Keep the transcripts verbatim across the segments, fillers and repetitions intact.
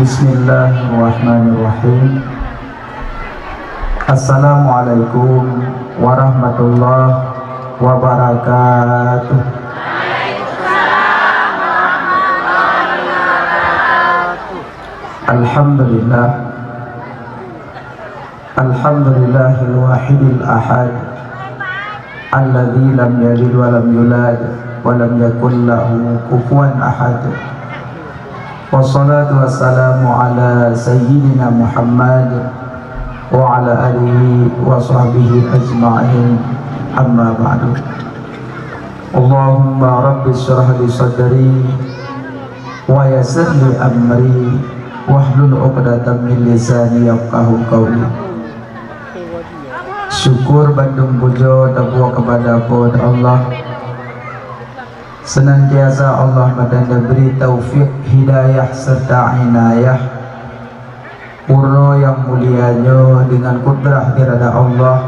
Bismillahirrahmanirrahim. Assalamualaikum warahmatullahi wabarakatuh. Alhamdulillah. Alhamdulillahil wahidil ahad, alladzi lam yalid wa lam yulad, wa lam yakul lahu kufuwan ahad. Wassalatu wassalamu ala sayyidina Muhammad wa ala alihi wa sahbihi ajma'in. Amma ba'du. Allahumma rabbi syrah li sadri wa yassir li amri wahlul 'uqdatam min lisani yafqahu qawli. Syukur bandum pujoe tapuwoe keupada Po teu Allah. Seunantiasa Allah meudan neubri taufik, hidayah, seureuta inayah. Uroe nyang mulia nyoe deungon kudrah irada Allah,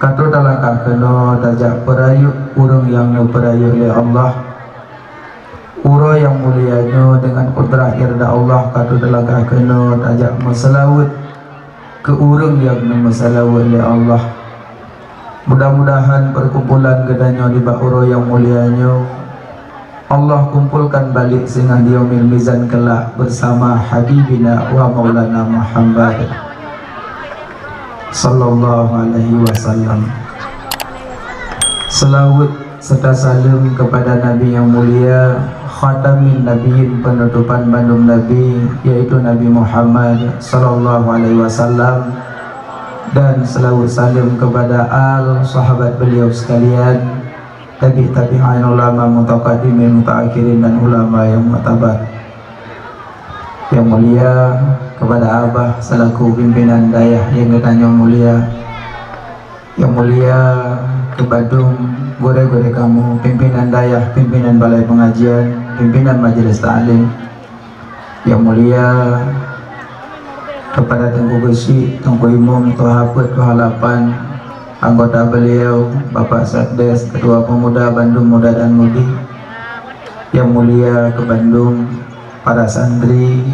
ka trok talangkah keunoe tajak peurayeuk ureuëng nyang neupeurayeuk lé Allah. Uroe nyang mulia nyoe deungon kudrah irada Allah ka trok talangkah keunoe tajak meuseulaweuet keu ureuëng nyang neumeuseulaweuet lé Allah. Mudah-mudahan peukumpulan geutanyoe nibak uroe nyang mulia nyoe, Allah kumpolkan balek singoh di Yaumil Mizan keulak beusama Habibina wa Maulana Muhammad sallallahu alaihi wasallam. Seulaweuet serta saleuem keupada Nabi nyang mulia, khatamin nabiyyin, peunutopan bandum nabi, yaitu Nabi Muhammad sallallahu alaihi wasallam, dan seulaweuet saleuem keupada al sahabat beliau sekalian, tabi' tabi'in, ulama mutaqaddimin, mutaakhirin, dan ulama nyang mu'tabar. Nyang mulia keupada Abah selaku pimpinan dayah nyang geutanyoe mulia. Nyang mulia keu bandum gurée-gurée kamoe, pimpinan dayah, pimpinan balai pengajian, pimpinan majelis taklim. Nyang mulia keupada Teungku Geuchik, Teungku Imum, Tuha Peuet, Tuha Lapan, anggota beliau, Bapak Satdes, Ketua Pemuda, bandum muda dan mudi. Nyang mulia keu bandum para santri,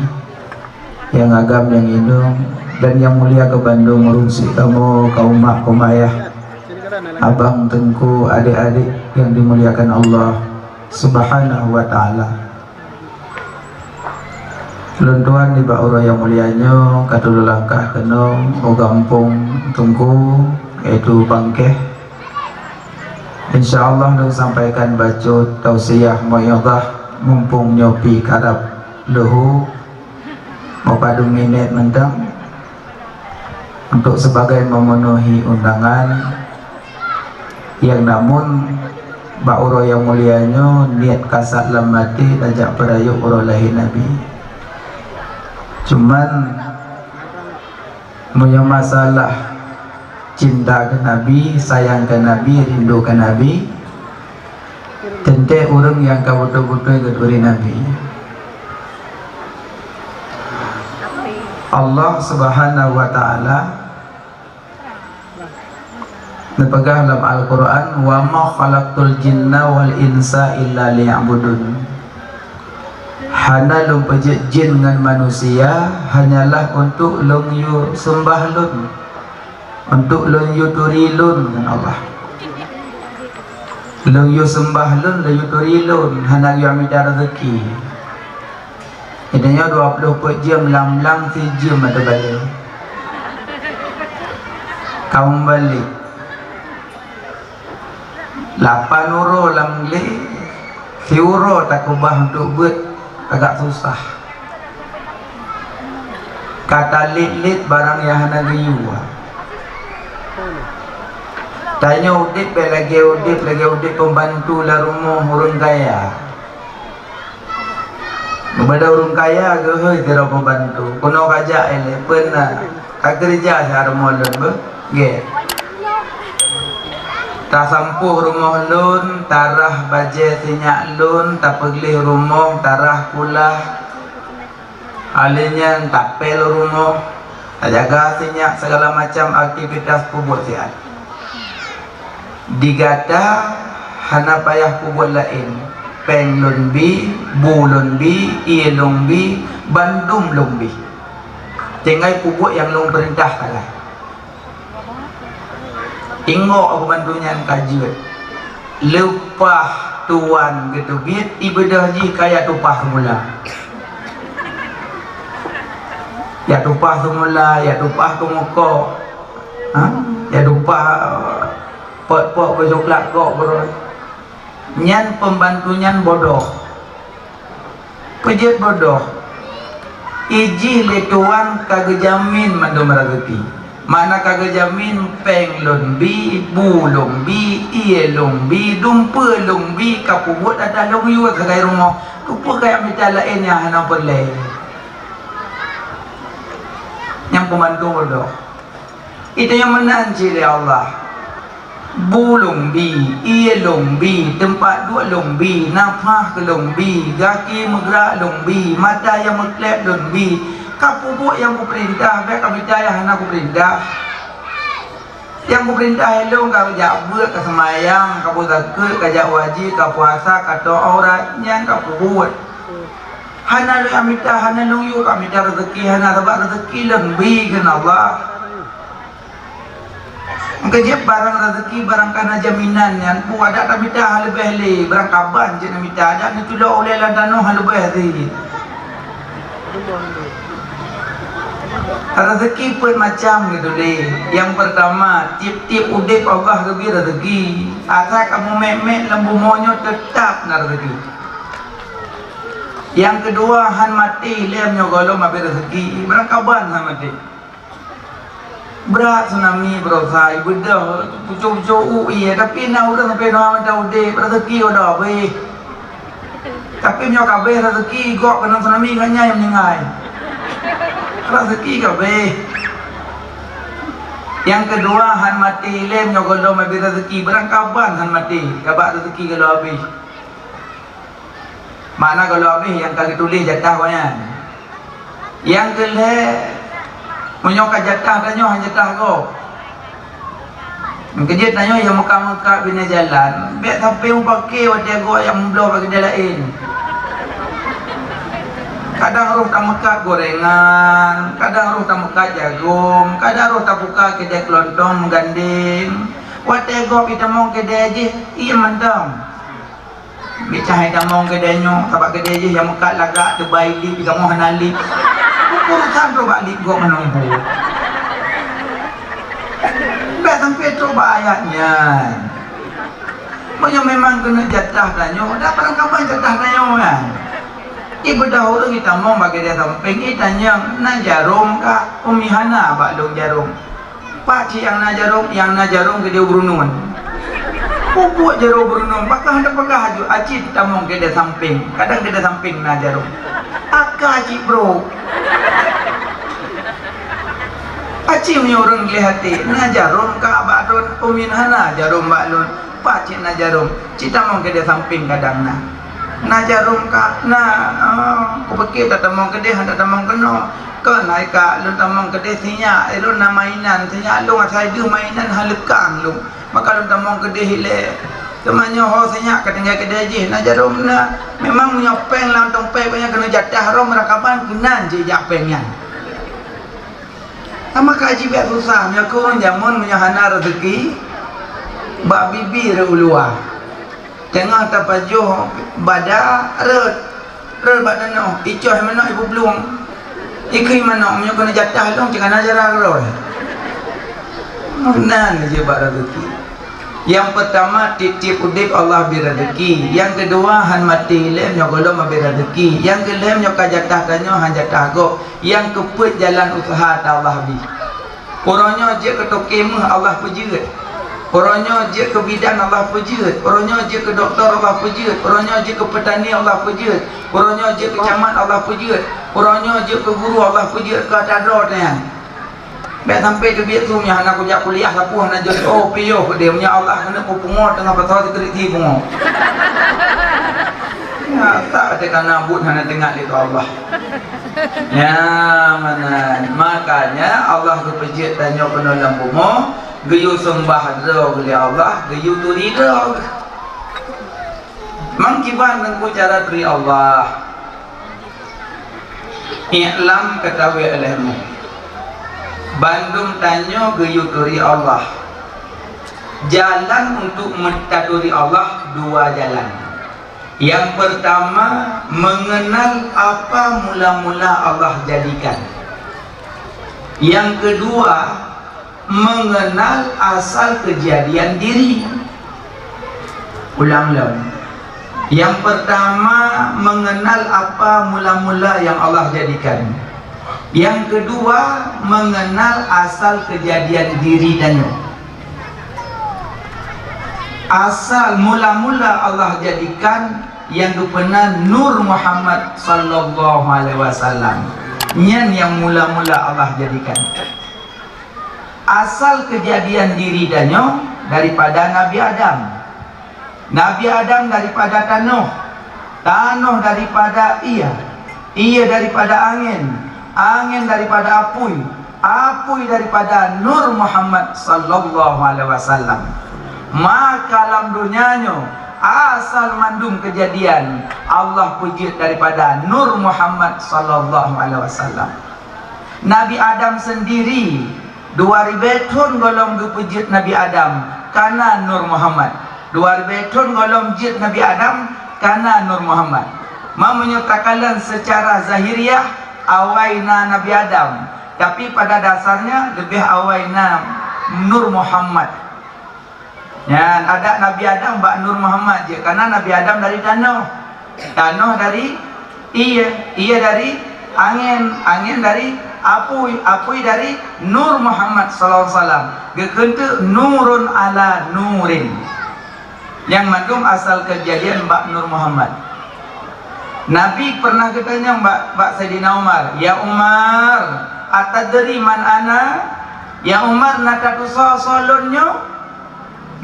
nyang agam nyang inong, dan nyang mulia keu bandum ureuëng syiek kamoe, kaum mak, kaum ayah, abang, teungku, adék-adék nyang dimuliakan Allah Subhanahu wa Ta'ala. Lôn tuan nibak uroe nyang mulia nyoe ka tulôn langkah keunoe u gampông Teungku, yaitu Bangkeh. Insya Allah lôn sampaikan bacut tausiah mau'izah mumpung nyoe pih karab leuhô, meupadum minét mantong, untuk sebagai memenuhi undangan. Nyang namun bak uroe nyang mulia nyoe, niet kasat lam até tajak peurayeuk uroe lahé Nabi. Cuman, meunyoe masalah cinta keu Nabi, sayang keu Nabi, rindu keu Nabi, teuntée ureuëng nyang ka beutôi-beutôi geuturi Nabi. Allah Subhanahu wa Ta'ala neupeugah lam Al-Quran, "Wa ma khalaqtul jinna wal insa illa liya'budun." Hana Lôn peujeuet jin ngon manusia, hanyalah untuk Lôn yue seumbah Lôn, untuk Lôn yue turi Lôn, ngon Allah. Lôn yue seumbah Lôn, Lôn yue turi Lôn, hana yue mida rezeki. Jadi nyoe dua ploh peuet jeuem, lam-lam sijeuem ateueh balée. Kaum balik. Lapan uroe lam glé, siuroe takeubah untuk beuet agak susah. Ka talet-let barang nyang hana geuyue. Tanyoe udeb bék lagée udeb, lagée udeb pembantu lam rumoh ureuëng kaya. Meubada ureuëng kaya geuhôi sidroe pembantu, keunoe kajak ilée, peue na, kakeureuja siat rumoh lôn beuh, gét. Tasampôh rumoh lôn, tarah bajée sinyak lôn, tapeugleh rumoh, tarah kulah, alheuh nyan tapel rumoh, tajaga sinyak, segala macam aktivitas peubuet siat. Di gata hana payah peubuet laén. Péng lôn bi, bu lôn bi, ié lôn bi, bandum lôn bi. Tinggai peubuet nyang lôn peurintah sagai. Inggok pembantu nyan ka jeuet. Leupah tuan geuteubiet, ibeudôh jih ka jak tumpah seumula. Jak tumpah seumula, jak tumpah keumukok. Ha? Jak tumpah, eh, pot-pot beusoklat gok beurôi. Nyan pembantu nyan bodoh. Peujeuet bodoh. Ijih lé tuan ka geujamin mandum raseuki. Makna ka geujamin péng lôn bi, bu lôn bi, ié lôn bi, dumpeue lôn bi, ka peubuet atas lôn yue sagai rumoh. Keupeue kajak mita laén nyang hana peureulée? Nyang pembantu bodoh. Itu nyang meunan cit lé Allah. Bu lôn bi, ié lôn bi, teumpat duek lôn bi, nafah keu lôn bi, gaki meugrak lôn bi, mata nyang meukleb lôn bi. Ka peubuet nyang kupeurintah, bék ka mita nyang hana kupeurintah. Nyang kupeurintah lôn ka jak beuet, ka seumayang, ka beuzakeuet, ka jak haji, ka puasa, ka tô aurat, nyan ka peubuet. Hana lôn mita, hana lôn yue ka mita raseuki, hana, sabab raseuki lôn bi kheun Allah. Meukeujeuet barang raseuki, barang ka na jaminan nyan, peue adak tamita hana leubeh lé, barang kaban cit namita, adak neutulok ulée lam tanoh hana leubeh lé. Raseuki peuet macam geutuléh. Nyang peurtama, tieb-tieb udeb Allah geubri raseuki. Asai kamoe mét-mét lam bumoe nyoe teutap na raseuki. Nyang keudua, han maté lé meunyoe gohlom abéh raseuki, barang kaban han maté. Brat tsunami barosa, ibeudôh pucok-pucok u ié, tapi na ureuëng sampai dua mata udeb, raseuki udah abéh. Tapi meunyoe ka abéh raseuki, gok keunong tsunami, gobnyan nyang meuninggai. Raseuki ka abéh. Nyang keudua, han maté lé meunyoe gohlom abéh raseuki, barang kaban han maté, sabab raseuki gohlom abéh. Makna gohlom abéh nyang ka geutuléh jatah gobnyan. Nyang keu lhée, meunyoe ka jatah tanyoe, han jatah gob. Meukeujeuet tanyoe nyang meukat-meukat binéh jalan, bék sampé mupake watée gob nyang meubloe bak keudée laén. Kadang roh tameukat goréngan, kadang roh tameukat jagong, kadang roh tabuka keudée keulontong meugandéng. Watée gob jitamong keudée jih, iem mantong. Bicah hai tamong keudée nyoe, sabab keudée jih nyang meukat lagak teubai lip, kamoe hana lip. Urusan trok bak lip gob meunan buet. Bék sampai trok bak ayat nyan. Meunyoe memang keuneuk jatah tanyoe, dak barangkaban jatah tanyoe nyan. Ibeudôh ureuëng jitamong bak keudée sampéng, jitanyong, "Na jarôm kah?" "Umi, hana bak lôn jarôm." "Pat cit nyang na jarôm?" "Nyang na jarôm keudée u Brunei." "Peubuet jarôm Brunei, pakon hana peugah aju?" "Aci tamong keudée sampéng, kadang keudée sampéng na jarôm." "Aka cit, Bro." Aci meunyoe ureuëng gleh até, "Na jarôm kah bak lôn?" "Umi, hana jarôm bak lôn." "Pat cit na jarôm?" "Ci tamong keudée sampéng kadang na." "Na jarôm kah?" "Na." "Oh, kupike tatamong keudeh, hana tamong keunoe." "Kon hai kak, lôn tamong keudeh sinyak, eh, lôn na mainan, sinyak lôn asai deuh mainan haleukang lôn. Maka lôn tamong keudeh ilée. Teuma nyoe ho sinyak ka tinggai keudeh jih, na jarôm na." Memang meunyoe péng lam tongpék nyan keuneuk jatah roh meurakaban keunan jih jak péng nyan. Sama ka jibak susah, meunyoe keu ureuëng jameun meunyoe hana rezeki, bak bibi rot u luwa. Teungoh tapajoh bada rot, rot bak tanoh, icoh manok ipeublueng. Ikheun manok, meunyoe keuneuk jatah lôn, cit hana jara keudroe. Meunan jih bak rezeki. Nyang peurtama, tieb-tieb udeb Allah bri rezeki. Nyang keudua, han maté ilée nyoe gohlom abéh rezeki. Nyang keulhée, nyoe ka jatah tanyoe, han jatah gob. Nyang keupeuet, jalan useuha ata Allah bri. Uroe nyoe jeuet keu toke méuh, Allah peujeuet. Uroe nyoe jeuet keu bidan, Allah peujeuet. Uroe nyoe jeuet keu dokto, Allah peujeuet. Uroe nyoe jeuet keu peutani, Allah peujeuet. Uroe nyoe jeuet keu camat, Allah peujeuet. Uroe nyoe jeuet keu guru, Allah peujeuet keu ata droe nyan. Bék sampai teubiet su nyan hana kujak kuliah sapeue hana jeuet. Oh, piôh deh, meunyoe Allah keuneuk peupungo teungoh pasoe sikeurik si pungo. Nyan, tak ada kana buet hana teuingat lé Allah. Nyan, meunan. Makanya Allah geupeujeuet tanyoe keunoe lam bumoe, geuyue seumbah droe lé Allah, geuyue turi droe. Meukiban teungku cara turi Allah. I'lam, katahui olehmu, bandum tanyoe geuyue turi Allah. Jalan untuk meutaturi Allah dua jalan. Yang pertama, mengenal apa mula-mula Allah jadikan. Yang kedua, mengenal asal kejadian diri. Ulang lom. Yang pertama, mengenal apa mula-mula yang Allah jadikan. Yang kedua, mengenal asal kejadian diri tanyoe. Asal mula-mula Allah jadikan nyang geupeunan Nur Muhammad sallallahu alaihi wasallam. Nyan nyang mula-mula Allah jadikan. Asal kejadian diri tanyoe daripada Nabi Adam. Nabi Adam daripada tanoh, tanoh daripada ié, ié daripada angén, angén daripada apui, apui daripada Nur Muhammad sallallahu alaihi wasallam. Maka lam donya nyoe asal mandum kejadian Allah peujeuet daripada Nur Muhammad sallallahu alaihi wasallam. Nabi Adam sendiri, dua ribée thon gohlom geupeujeuet Nabi Adam kana Nur Muhammad. Dua ribée thon gohlom jeuet Nabi Adam kana Nur Muhammad. Ma meunyoe takalon secara zahiriah, awai na Nabi Adam, tapi pada dasarnya leubeh awai na Nur Muhammad. Nyan adak Nabi Adam bak Nur Muhammad jeuet, karena Nabi Adam dari tanoh, tanoh dari ié, ié dari angén, angén dari apui, apui dari Nur Muhammad sallallahu alaihi wasallam. Geukheun teuk nurun ala nurin. Nyang mandum asal keujadian bak Nur Muhammad. Nabi pernah geutanyong bak, bak Saidina Umar, "Ya Umar, atadri man ana?" Ya Umar, na tatusoe soe lôn nyoe?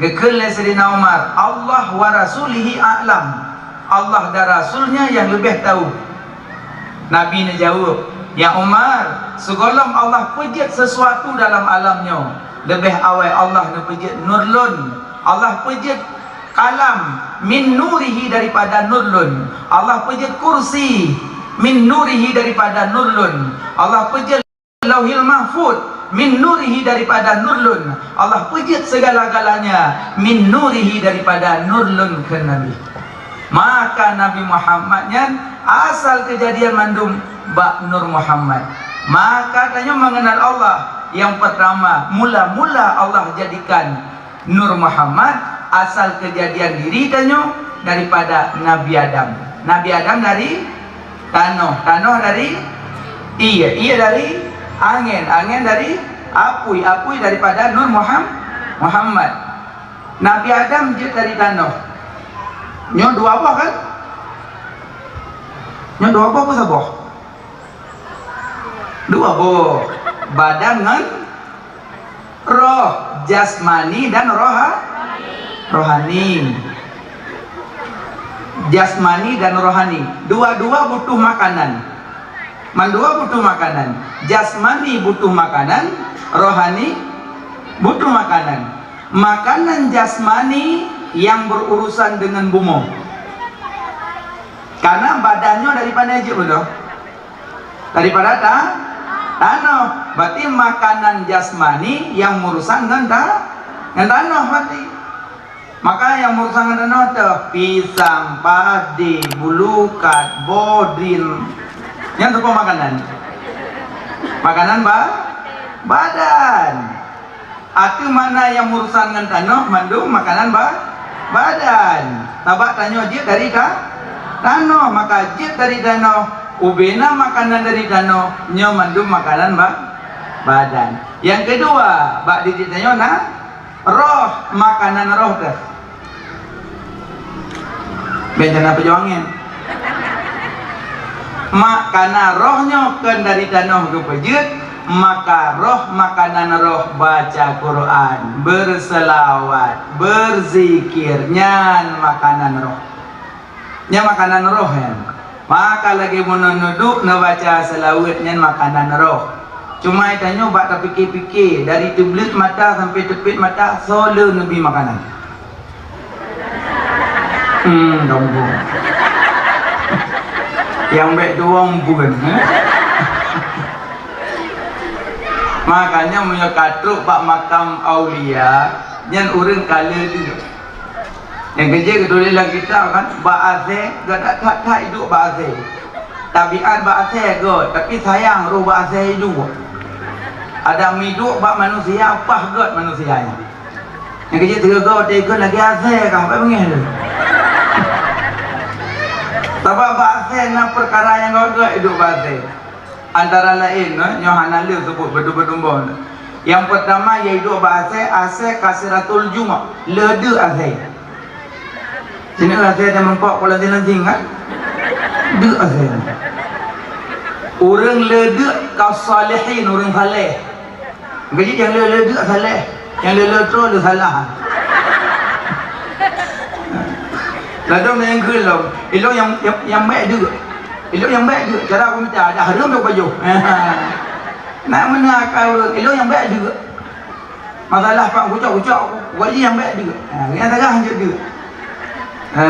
Geukheun lé Saidina Umar, "Allah wa rasulihi a'lam." Allah dan Rasulnya yang leubeh tahu. Nabi neujaweueb, "Ya Umar, sigohlom Allah peujeuet sesuatu dalam alam nyoe, leubeh awai Allah neupeujeuet nur lôn. Allah peujeuet kalam min nurihi daripada nur lôn. Allah peujeuet kursi min nurihi daripada nur lôn. Allah peujeuet Lauhil Mahfuz min nurihi daripada nur lôn. Allah peujeuet segala-galanya min nurihi daripada nur lôn," kheun Nabi. Maka Nabi Muhammad nyan asal keujadian mandum bak Nur Muhammad. Maka tanyoe mengenal Allah, yang pertama, mula-mula Allah jadikan Nur Muhammad, asal keujadian diri tanyoe daripada Nabi Adam. Nabi Adam dari tanoh, tanoh dari ié, ié dari angén, angén dari apui, apui daripada Nur Muham-, Muhammad. Nabi Adam jeuet dari tanoh. Nyoe dua boh kan? Nyoe dua boh peue saboh? Dua boh. Badan ngon roh, jasmani dan roha-, rohani. Jasmani dan rohani, dua-dua butuh makanan. Mandua butuh makanan. Jasmani butuh makanan, rohani butuh makanan. Makanan jasmani yang berurusan dengan bumoe. Karena badan nyoe dari pane jeuet beudôh? Daripada ta-, tanoh. Berarti makanan jasmani yang meurusan ngon ta-, ngon tanoh berarti. Maka nyang meurusan ngon tanoh teuh, pisang, padi, bulukat, bodin. Nyan teupeue makanan? Makanan ba-, badan. Ateueh mana nyang meurusan ngon tanoh, mandum makanan ba-, badan. Sabab tanyoe jeuet dari ta-, tanoh, maka jeuet dari tanoh, ubena makanan dari tanoh, nyoe mandum makanan ba-, badan. Nyang keudua, bak diri tanyoe na roh, makanan roh teuh. Bencana peujuangan. Mak kana roh nyoe kon dari tanoh geupeujeuet, maka roh makanan roh baca Quran, berselawat, berzikir, nyan makanan roh. Nyan makanan roh nyan. Maka lagée bunoe neuduek neubaca seulaweuet nyan makanan roh. Cuma tanyoe bak tapike-pike dari teubleuet mata sampai teupet mata soe le neubi makanan. Hmm, dong bu. Nyang bèk tuwông bun, eh? Makanya meunyoe ka trok bak makam aulia, nyan ureueng ka le deuek. Nyang keujeuet geutuléh lam kitab kan, bak asèe, gata that-that iduek bak asèe. Tabiat bak asèe göt, tapi sayang roh bak asèe iduek. Adak meuiduek bak manusia, paih göt manusia nyan. Nyang keujeuet teuga watèe ikheun lagèe asèe ka, bèk beungèh lé. Sabab bak asèe na peukara nyang göt-göt iduek bak asèe. Antara laén, eh, nyoe hana lé seubut beutôi-beutôi boh. Nyang peurtama, yaitu bak asèe, asèe kasiratul jumuh, le deuek asèe. Sinoe asèe dan meumpok keu lansing-lansing kan? Deuek asèe. Ureueng le deuek ka salihin, ureueng saleh. Jadi nyang le, le deuek saleh, nyang le, le troh le salah. Ladôm nyang kheun lom, ilôn nyang, nyang, nyang bèk deuek. Ilôn nyang bèk deuek, cara peumita, dah hareuem dok pajoh. Nak meunan akai ureueng, ilôn nyang bèk deuek. Masalah pak kucok-kucok, wali nyang bèk deuek. Ha, nyang tagah hanjeuet deuek. Ha,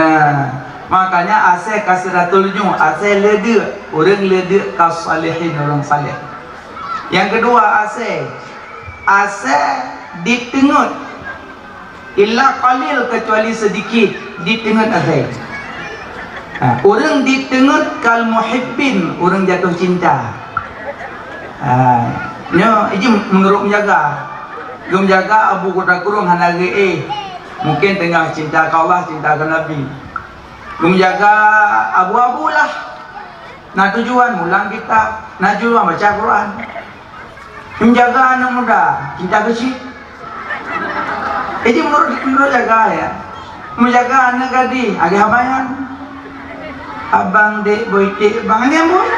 makanya asèe kasiratul jumuh, asèe le deuek, ureueng le deuek ka salihin, ureueng saleh. Nyang keudua, asèe. Asèe diteungeut. Illa qalil, kecuali seudikit, diteungeut asèe. Ha, ureueng diteungeut kal muhibbin, ureueng jatuh cinta. Ha, nyoe iji meunurot meujaga. Geumeujaga Abu Kuta Krueng hana geu-éh. Mungken teungoh cinta keu Allah, cinta keu Nabi. Geumeujaga abu-abu lah. Na tujuan mulang kitab, na tujuan baca Quran. Menjaga aneuk muda, cinta keu cit. Jadi meunurot, meunurot jaga ya. Menjaga aneuk gadih, agak abang nyan. Abang dek, boy dek, abang nyan boy.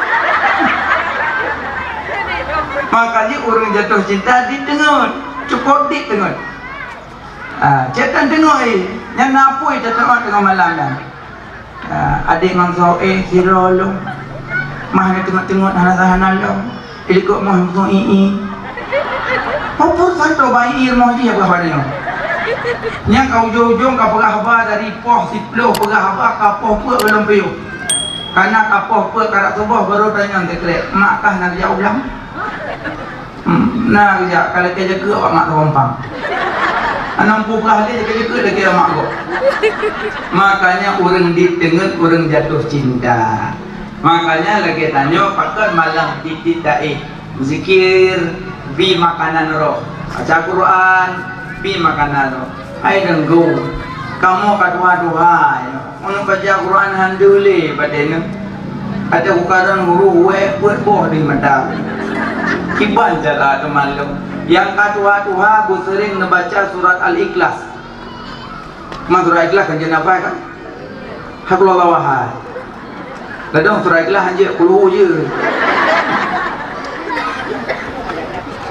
Makanya ureueng jatuh cinta diteungeut, cukop diteungeut. Ah, cit tan teungoh, eh. Nyan na apui teuteumé teungoh malam nyan. Ah, adék ngon soe, eh, sidroe lôn. Mah na teungoh-teungoh hana hana lôn. Ilikot moh musoh i-i. Apa santo bai i moh jih apa haba nyoe? Nyan ka ujong-ujong ka peugah haba dari poh siplôh peugah haba ka poh peuet belom piôh. Kana ka poh peuet karak suboh baru tanyong teukrek, "Mak kah na geujak u blang?" Hmm, na geujak, ka lakèe jakeuek awak mak teurompang. Anang peugah lé jakeuek-jakeuek lakèe mak gob. Makanya ureueng diteungeut ureueng jatuh cinta. Makanya lagèe tanyoe pakon malam tieb-tieb taéh, beuzikir, bi makanan roh. Baca Quran, bi makanan roh. Hai deunggu, kamoe ka tuha-tuha nyoe. Meunyoe baca Quran han deuh lé padé nyoe. Ada ukaran huruf wèe peuet boh di mata. Kiban cara teumalum. Nyang ka tuha-tuha beuseuring neubaca surat Al-Ikhlas. Ma surat Ikhlas kan jeunafai kan? Hak Allah wahai. Ladôm surat Ikhlas hanjeuet puluh je.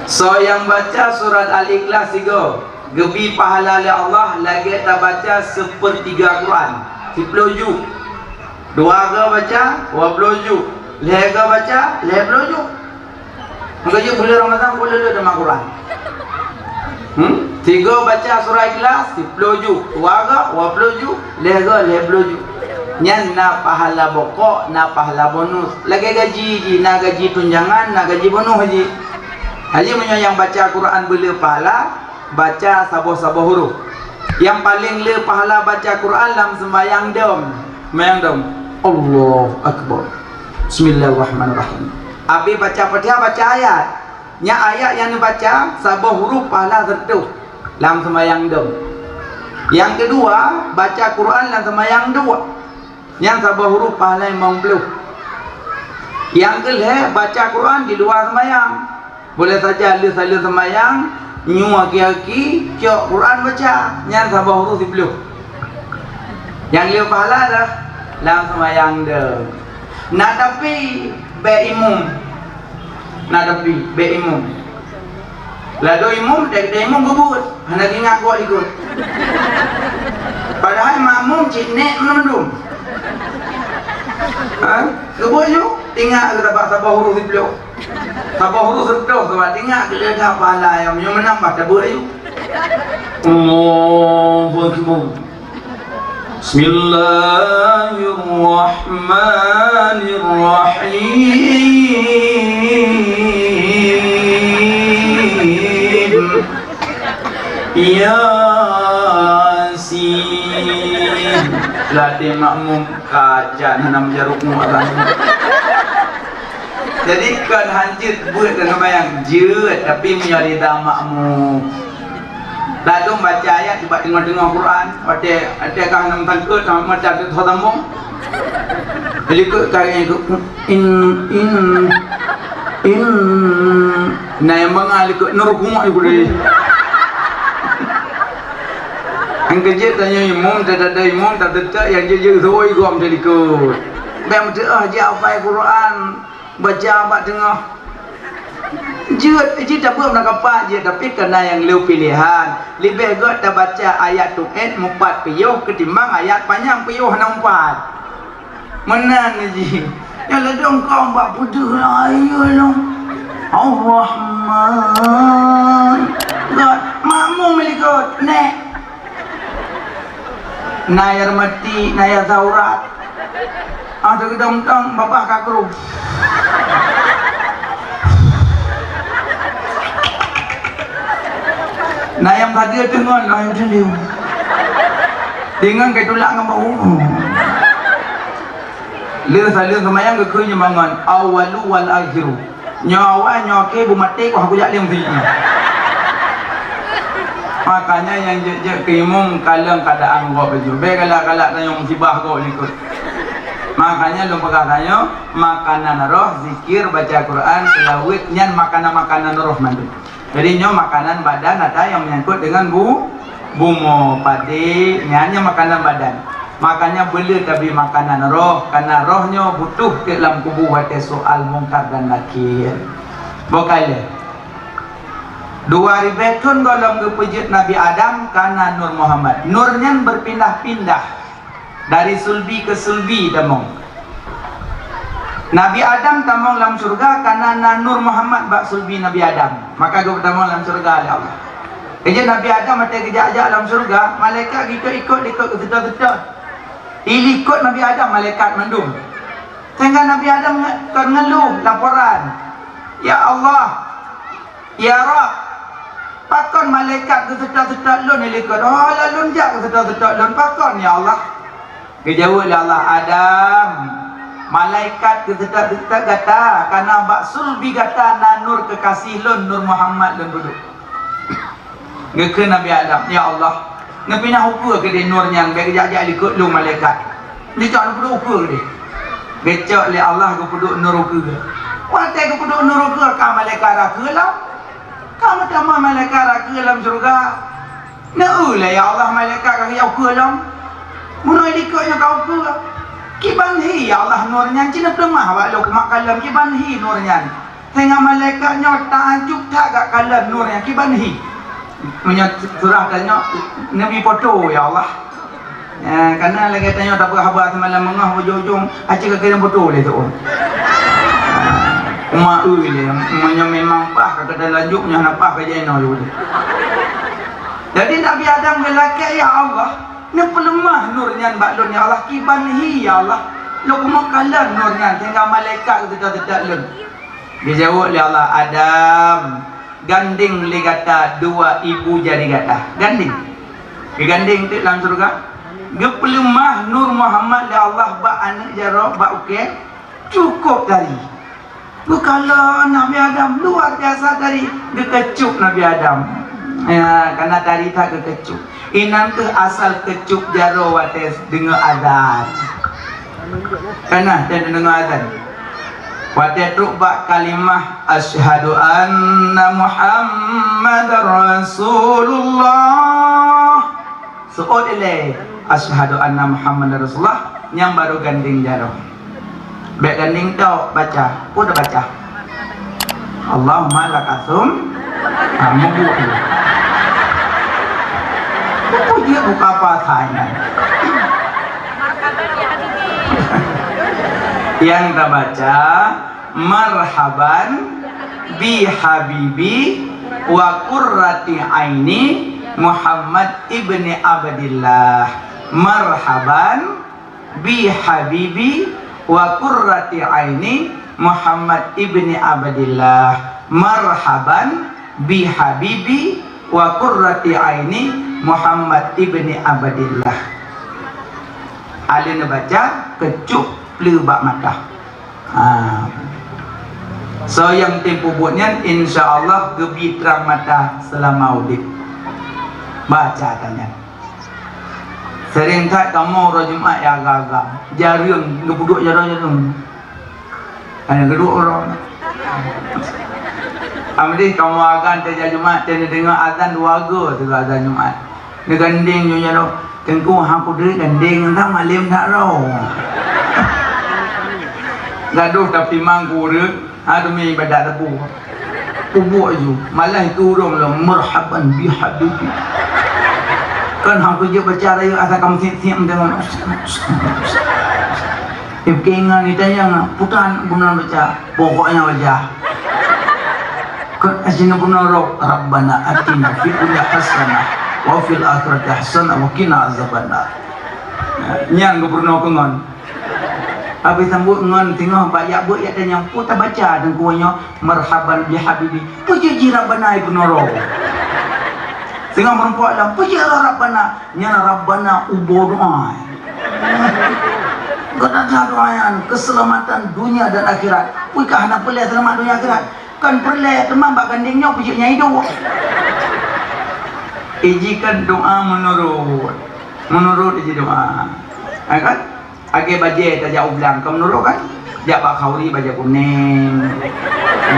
Soe nyang baca surat Al-Ikhlas sigoe, geubi pahala lé Allah lagèe tabaca seupeurtiga Quran, siplôh ju. Dua go baca, dua ploh ju. Lhèe go baca, lhèe ploh ju. Maka jeuet buleuen Ramadhan, buleuen le teuma Quran. Hmm? Sigo baca surah Ikhlas, siplôh ju. Dua go, dua ploh ju. Lhèe go, lhèe ploh ju. Nyan na pahala bokok, na pahala bonus. Lagèe gaji jih, na gaji tunjangan, na gaji bonus jih. Jadi meunyoe nyang baca Quran beuleu pahala, baca saboh-saboh huruf. Nyang paleng le pahala baca Quran lam seumayang dom. Seumayang dom. Allahu Akbar. Bismillahirrahmanirrahim. Abéh baca Fatihah, baca ayat. Nyan ayat nyang neubaca saboh huruf pahala seureutôh lam seumayang dom. Nyang keudua, baca Quran lam seumayang dom. Nyan saboh huruf pahala limong ploh. Nyang keulhèe baca Quran di luwa seumayang. Boleh saja lheueh saleuem seumayang, nyoe aki-aki cok Quran baca. Nyan saboh huruf siplôh. Nyang lheueh pahala dah lam seumayang deuh. Na tapi bèk imum. Na tapi bèk imum. Ladôm imum, dek-dek imum geubuet, hana geuingat buet ikot. Padahai makmum cit nèk mandum. Ha? Geubuet ju, ingat geutabak saboh huruf siplôh. Saboh huruf seureutôh, sabab ingat geuledah pahala nyang meunyoe meunambah tabeuet ju. Allahu Akbar. Bismillahirrahmanirrahim. Yasin. Ladé makmum kajan hana meujarok muat. Jadi kon hanjeuet buet dan sembahyang jeuet, tapi meunyoe rida makmum. Ladôm baca ayat bak teungoh-teungoh Quran, watèe, watèe ka hana meusangkot, sama macam tu sambung. Jadi keu kali itu, in, in, in, na nyang mangat likot nur kumak iku deh. Nyang keujeuet tanyoe imum, tadada imum, tateutap nyang jeuet-jeuet suwôi gom teulikot. Bèk meuteuk ah, jeuet hafai Quran. Baca bak teungoh. Jeuet, jeuet tabeuet meunan kapa jeuet, tapi kana nyang lheueh pilehan. Leubeh gèt tabaca ayat tuet mupat piôh keutimbang ayat panyang piôh hana mupat. Meunan jih. Nyang ladôm kong bak peudeuh ayeue lom. Ar-Rahman. Gèt, makmum likot, nèk. Na nyang meuti, na nyang saurat. Ah, teugeudong-dong, babah ka kruh. Na nyang pageue teungon, na nyang teundeue. Teungon ka tulak ngon bau. Lheueh saleuem seumayang geukheun nyoe mangat, awwalu wal akhiru. Nyoe awai, nyoe akhé, beumaté, kah kujak lé meuseujid nyoe. Makanya nyang jeuet-jeuet keu imum kalon keuadaan gob laju. Bèk galak-galak tanyoe musibah gob likot. Makanya lôn peugah tanyoe, makanan roh, zikir, baca Quran, seulaweuet, nyan makanan-makanan roh mandum. Jadi nyoe makanan badan ata nyang meunyangkot deungon bu-, bumoe, padé, nyan nyan makanan badan. Makanya beuleu tabri makanan roh, karena roh nyoe butuh teuk lam kubu watèe soal Mungkar dan Nakir. Boh ka lheueh. Dua ribèe thon gohlom geupeujeuet Nabi Adam kana Nur Muhammad. Nur nyan beupindah-pindah. Dari sulbi ke sulbi tamong. Nabi Adam tamong lam syeuruga kana na Nur Muhammad bak sulbi Nabi Adam. Maka geupeutamong lam syeuruga lé Allah. Keujeuet Nabi Adam watèe geujak-jak lam syeuruga, malaikat geukot-ikot likot geuseutôt-seutôt. Ilikot Nabi Adam malaikat mandum. Sehingga Nabi Adam nge-, kon ngeuluh laporan, "Ya Allah, ya Rabb, pakon malaikat geuseutôt-seutôt lôn ilikot? Oh, lôn jak geuseutôt-seutôt lôn, pakon, ya Allah?" Geujaweueb lé Allah, "Adam, malaikat geuseutôt-seutôt gata, kana bak sulbi gata na nur keukasih lôn, Nur Muhammad lôn peuduek." Geukheun Nabi Adam, "Ya Allah, neupinah ukeue keudéh nur nyan, bèk jak-jak likot lôn malaikat." Jicok neupeuduek ukeue keudéh. Geucok lé Allah geupeuduek nur ukeue. Watèe geupeuduek nur ukeue, ka malaikat rakeue lom. Ka meutamah malaikat rakeue lam syeuruga. "Neu-eu lé, ya Allah, malaikat ka geujak ukeue lom. Bunoe likot nyoe ka ukeue. Kiban hi, ya Allah, nur nyan, ci neupeuleumah bak lôn kumat kalon, kiban hi nur nyan. Sehingga malaikat nyoe taajub that gak kalon nur nyan, kiban hi." Meunyoe surah tanyoe, neubi poto, ya Allah. Ya, karena lagèe tanyoe tapeuhaba seumalam beungoh, ujong-ujong aci ka keuneuk poto lé tu. Uma eu lé, meunyoe memang paih ka keuneuk lanjut, meunyoe hana paih ka jinoe lé. Jadi Nabi Adam geulakèe, "Ya Allah, neupeuleumah nur nyan bak lôn, ya Allah, kiban hi, ya Allah. Lôn kumat kalon nur nyan, sehingga malaikat geuseutôt-seutôt lôn." Geujaweueb lé Allah, "Adam, gandeng lé gata dua ibu jari gata." Gandeng. Geugandeng teuk lam syeuruga. Geupeuleumah Nur Muhammad lé Allah bak aneuk jaroe, bak ukèe, cukôp tari. Geukalon Nabi Adam, luar biasa tari. Geukeucok Nabi Adam. Ya, karena tari that geukeucok. Inan kheueh asal keucok jaroe watèe deungö azan. Kana, watèe deungö azan. Watèe trok bak kalimah, "Asyhadu anna Muhammadar Rasulullah." Seuôt ilèe, "Asyhadu anna Muhammadar Rasulullah," nyan baru gandeng jaroe. Bèk gandeng tok baca. Peue tabaca? Allahumma lakasum. Ha, meubuet. Peue jeuet buka puasa nyan? Nyang tabaca, "Marhaban bi habibi wa qurrati aini Muhammad ibni Abdillah." Marhaban bi habibi wa qurrati aini Muhammad ibni Abdillah. Marhaban bi habibi wa qurrati aini Muhammad ibni Abdillah. Alèh neubaca keucok pleue bak mata. Ha. Soe nyang tem peubuet nyan, insya Allah geubi trang mata seulama udép. Baca tanyan. Seuréng that kamoe uroe Jumat nyang agam-agam, jareueng geupeuduek jaroe-jaroe. Hana geuduek uroe. Amdeh kamoe agam teuh jak Jumat, teuh neudeungoe azan dua go sigoe azan Jumat. Neugandeng nyoe nyan lom, "Teungku, ha kudeuek gandeng, entah malem that roh." Gadoh tapi mang kureueng, ha teumé ibadat leubeh. Peubuet ju, malah itu ureueng lom, "Marhaban bi habibi." Kan ha kujeuet baca rayeuk asa kamu siap-siap tengok. Ibu keingat ni tanya, putan guna baca, pokoknya baca. Keu asin pun rok, "Rabbana atina fid dunya hasanah wa fil akhirati hasanah wa qina azabannar." Nyan gubernur keu ngon. Habis sambut ngon singoh bak yak buet yak tanyong, "Peue tabaca teungku nyoe, marhaban bi habibi? Peue jih Rabbana ibnu roh?" Singoh meurumpok lom, "Peue jih Rabbana?" Nyan Rabbana ubak doa. Geutanyoe doa nyan keuseulamatan dunia dan akhirat. Peue kah hana peureulèe seulamat dunia akhirat? Kan peureulèe teuma bak gandeng nyoe peujeuet nyang iduek. Iji kan doa meunurot. Meunurot iji doa. Ha kan? Lagèe bajèe tajak u blang, kan meunurot kan? Jak bak khauri bajèe kunèng.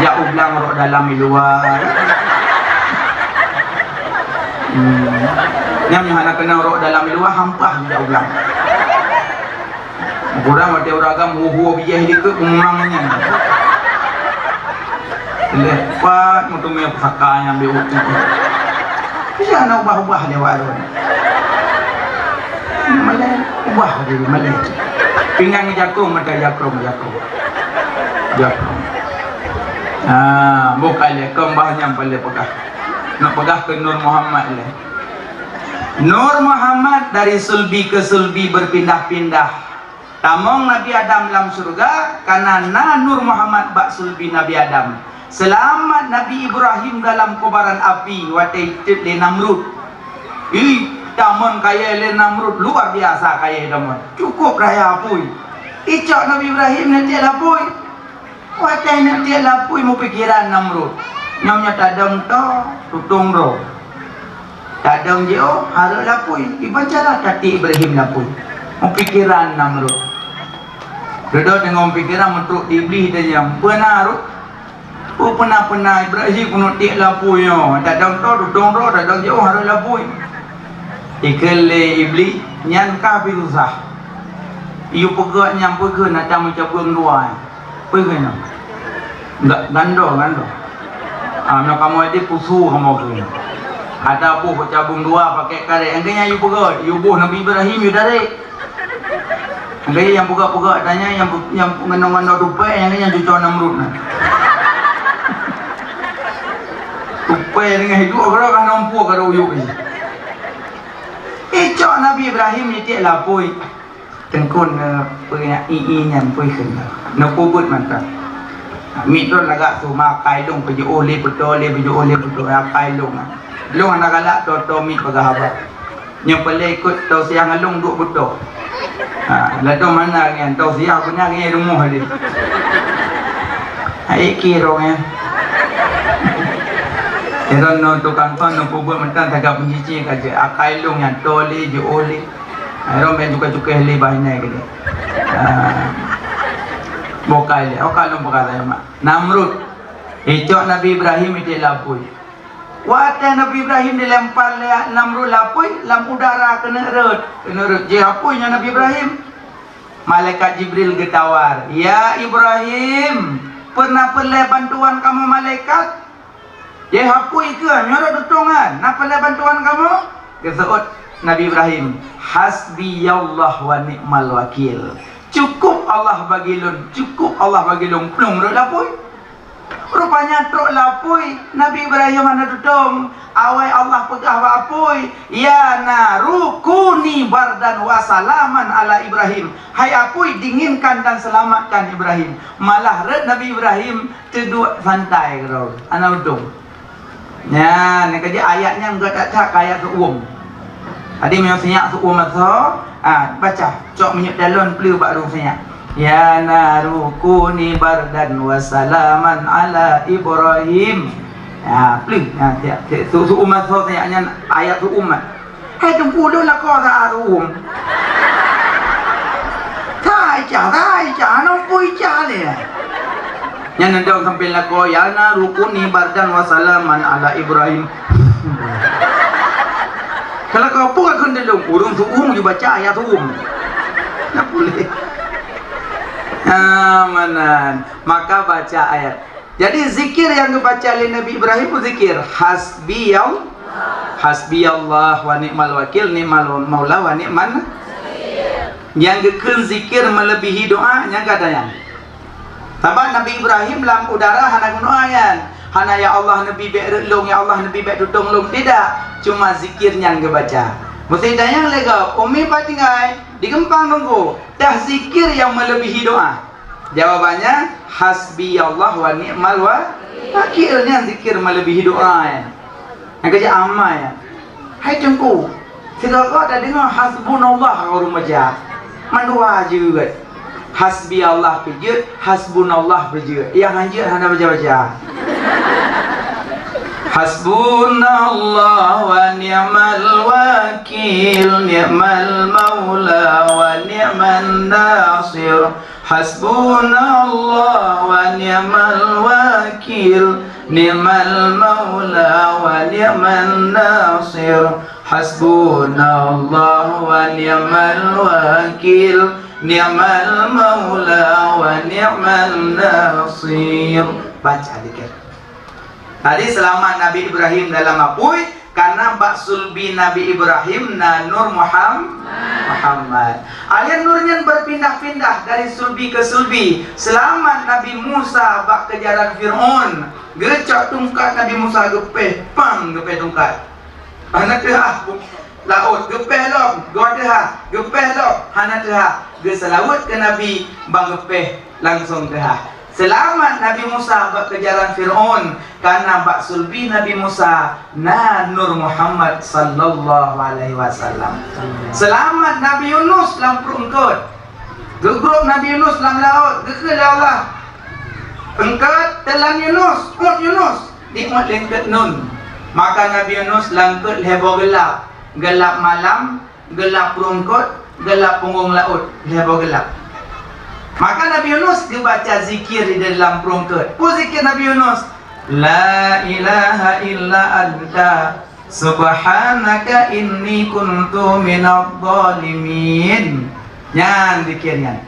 Jak u blang rok dalam i luwa. Hmm. Nyang hana keunong rok dalam i luwa, hampah jak u blang. Kurang watèe ureueng agam hu-hu bijèh dikeue, umang nyan. Leupah meuteumé pusaka nyang beu utu. Bisa na ubah-ubah dewa tu. Malèe, ubah diri malèe. Pinggang jakong mata jakong, jakong. Jakong. Ah, bukai lé keumbah nyang paleng peugah. Nak peugah keu Nur Muhammad lé. Nur Muhammad dari sulbi ke sulbi berpindah-pindah. Tamong Nabi Adam lam syeuruga, kana na Nur Muhammad bak sulbi Nabi Adam. Seulamat Nabi Ibrahim dalam kobaran api watèe jiteuet lé Namrud. Ih, tamong kayèe lé Namrud, luar biasa kayèe tamong. Cukup raya apui. Icok Nabi Ibrahim neutiek lapui. Watèe neutiek lapui meupikiran Namrud. Nyoe nyoe tadong to, tutong droe. Tadong jiôh, hareuet lapui. Iban cara tatiek Ibrahim lapui. Meupikiran Namrud. Dudoe teungoh meupikiran meutrok di Iblih tanyong, "Peue na, Rud? Peue peuna-peuna Ibrahim keuneuk tiek lapui nyoe? Tadong to, tutong droe, tadong jiôh, hareuet lapui." Ikheun lé Iblih, "Nyan ka pih susah. Yue peugah nyan peue kheun na tameucabeueng dua." Peue keunoe? Enggak, gandoe, gandoe. Ah, meunyoe kamoe di pusu kamoe keunoe. Ada boh cabeueng dua pakai karet. Engkau nyang yue peugah, yue boh Nabi Ibrahim yue tarek. Engkau nyang peugah-peugah tanya nyang, nyang ngon-ngon tupai, nyang, nyang cucok Namrud na. Tupai dengan hidup, kalau kan nampu, kalau uyuk ni. Icok Nabi Ibrahim nitiek lapui. Teungku, neupeue nyan, i-i nyan peue kheun? Neupeubuet mantong. Miet lôn lagak su ma akai lôn, peujiôh lé peutoe, lé peujiôh lé peutoe, akai lôn. Lôn hana galak toe-toe miet peugah haba. Nyang paleng ikot tausiah ngon lôn duek beutoe. Ha, ladôm hana nyan, tausiah beuna nyan rumoh lé. Hai kiro nyan. Ero ngon tukang kon neupeubuet mantong tagak peujici ka jeuet. Akai lôn nyan toe lé, jiôh lé. Hai, rhom bèk cukai-cukai lé bah inan keudeh. Ah. Bukai lé. Oh, ka lôn peugah lé mak. Namrud. Icok Nabi Ibrahim nitiek lapui. Watèe Nabi Ibrahim dilempar lé Namrud lapui, lam udara keuneuk rhot. Keuneuk rhot. Jih apui nyan Nabi Ibrahim. Malaikat Jibril geutawar, "Ya Ibrahim, peue na peureulèe bantuan kamoe malaikat?" "Jih apui keuh, nyoe rot tutong nyan, na peureulèe bantuan kamoe?" Geuseuôt Nabi Ibrahim, "Hasbiyallah wa ni'mal wakil." Cukup Allah bagi lôn, cukup Allah bagi lôn, plueng rot lapui. Rupanya trok lam apui, Nabi Ibrahim hana tutong. Awai Allah peugah bak apui, "Ya naru kuni bardan wa salaman ala Ibrahim." Hai apui, dinginkan dan selamatkan Ibrahim. Malah rot Nabi Ibrahim teuduek santai keudroe, hana udong. Nyan, nyang ka jeuet ayat nyan geuh that-that keu ayat seuuem. Jadi meunyoe sinyak seuuem asoe, ah, baca, cok minyeuk galon pleue bak rhueng sinyak. "Ya naru kuni bardan wa salaman ala Ibrahim." Ha, pleue. Ha, tiep, tiep, su-, seuuem asoe sinyak nyan ayat seuuem. Hai teungku, lôn lakoe sa-a seuuem. Sa-a ica, sa-a ica, hana muphom ica lé. Nyan neudong sampoe lakoe, "Ya naru kuni bardan wa salaman ala Ibrahim." Kalau kau pun aku ndelong, ureueng seuuem ju baca ayat seuuem. Hana puléh. Ah, meunan. Maka baca ayat. Jadi zikir nyang geubaca lé Nabi Ibrahim pun zikir hasbiyal-, hasbiyallah wa ni'mal wakil, ni'mal maula wa ni'man. Nyang geukheun zikir melebihi doa, nyang ka tanyang. Sabab Nabi Ibrahim lam udara hana geudoa nyan. Hana, "Ya Allah, neubi bék rot lôn, ya Allah, neubi bék tutong lôn." Tidak. Cuma zikir nyan geubaca. Meusé tanyang lé gob, "Umi pat tinggai?" "Di Geumpang, Teungku." Dah zikir nyang melebihi doa. Jawabannya, hasbiyallah wa ni'mal wa-, wakil. Nyan zikir melebihi doa nyan. Nyang keujeuet amai. Hai Teungku, sigoe-goe tadeungoe hasbunallah ka ureueng baca. Mandua jeuet. Hasbi Allah peujeuet, hasbunallah peujeuet. Nyang hanjeuet hana baca-baca. Hasbunallah wa ni'mal wakil, ni'mal maula wa ni'man nasir. Hasbunallah wa ni'mal wakil, ni'mal maula wa ni'man nasir. Hasbunallah wa ni'mal wakil, ni'mal maula wa ni'man nasir. Baca zikir. Tadi seulamat Nabi Ibrahim dalam apui, karena bak sulbi Nabi Ibrahim na Nur Muham-, Muhammad. Aliran nur nyan berpindah-pindah dari sulbi ke sulbi. Seulamat Nabi Musa bak keujaran Fir'aun, geucok tungkat Nabi Musa geupéh, pang, geupéh tungkat. Hana teuhah laôt, geupéh lom, goe teuhah, geupéh lom, hana teuhah, geuseulaweuet keu Nabi ban geupéh langsong teuhah. Seulamat Nabi Musa bak keujaran Fir'aun, karena bak sulbi Nabi Musa na Nur Muhammad sallallahu alaihi wasallam. Seulamat Nabi Yunus lam pruet eungkot. Geugrôp Nabi Yunus lam laôt, geukheun lé Allah, "Eungkot, teulan Yunus, uet Yunus." Diuet lé eungkot nun. Maka Nabi Yunus lam eungkot lhèe boh geulap, geulap malam, geulap pruet eungkot, geulap punggong laôt, lhèe boh geulap. Maka Nabi Yunus geubaca zikir di dalam pruet eungkot. Peue zikir Nabi Yunus? "La ilaha illa anta subhanaka inni kuntu minadh dhalimin." Nyan zikir nyan.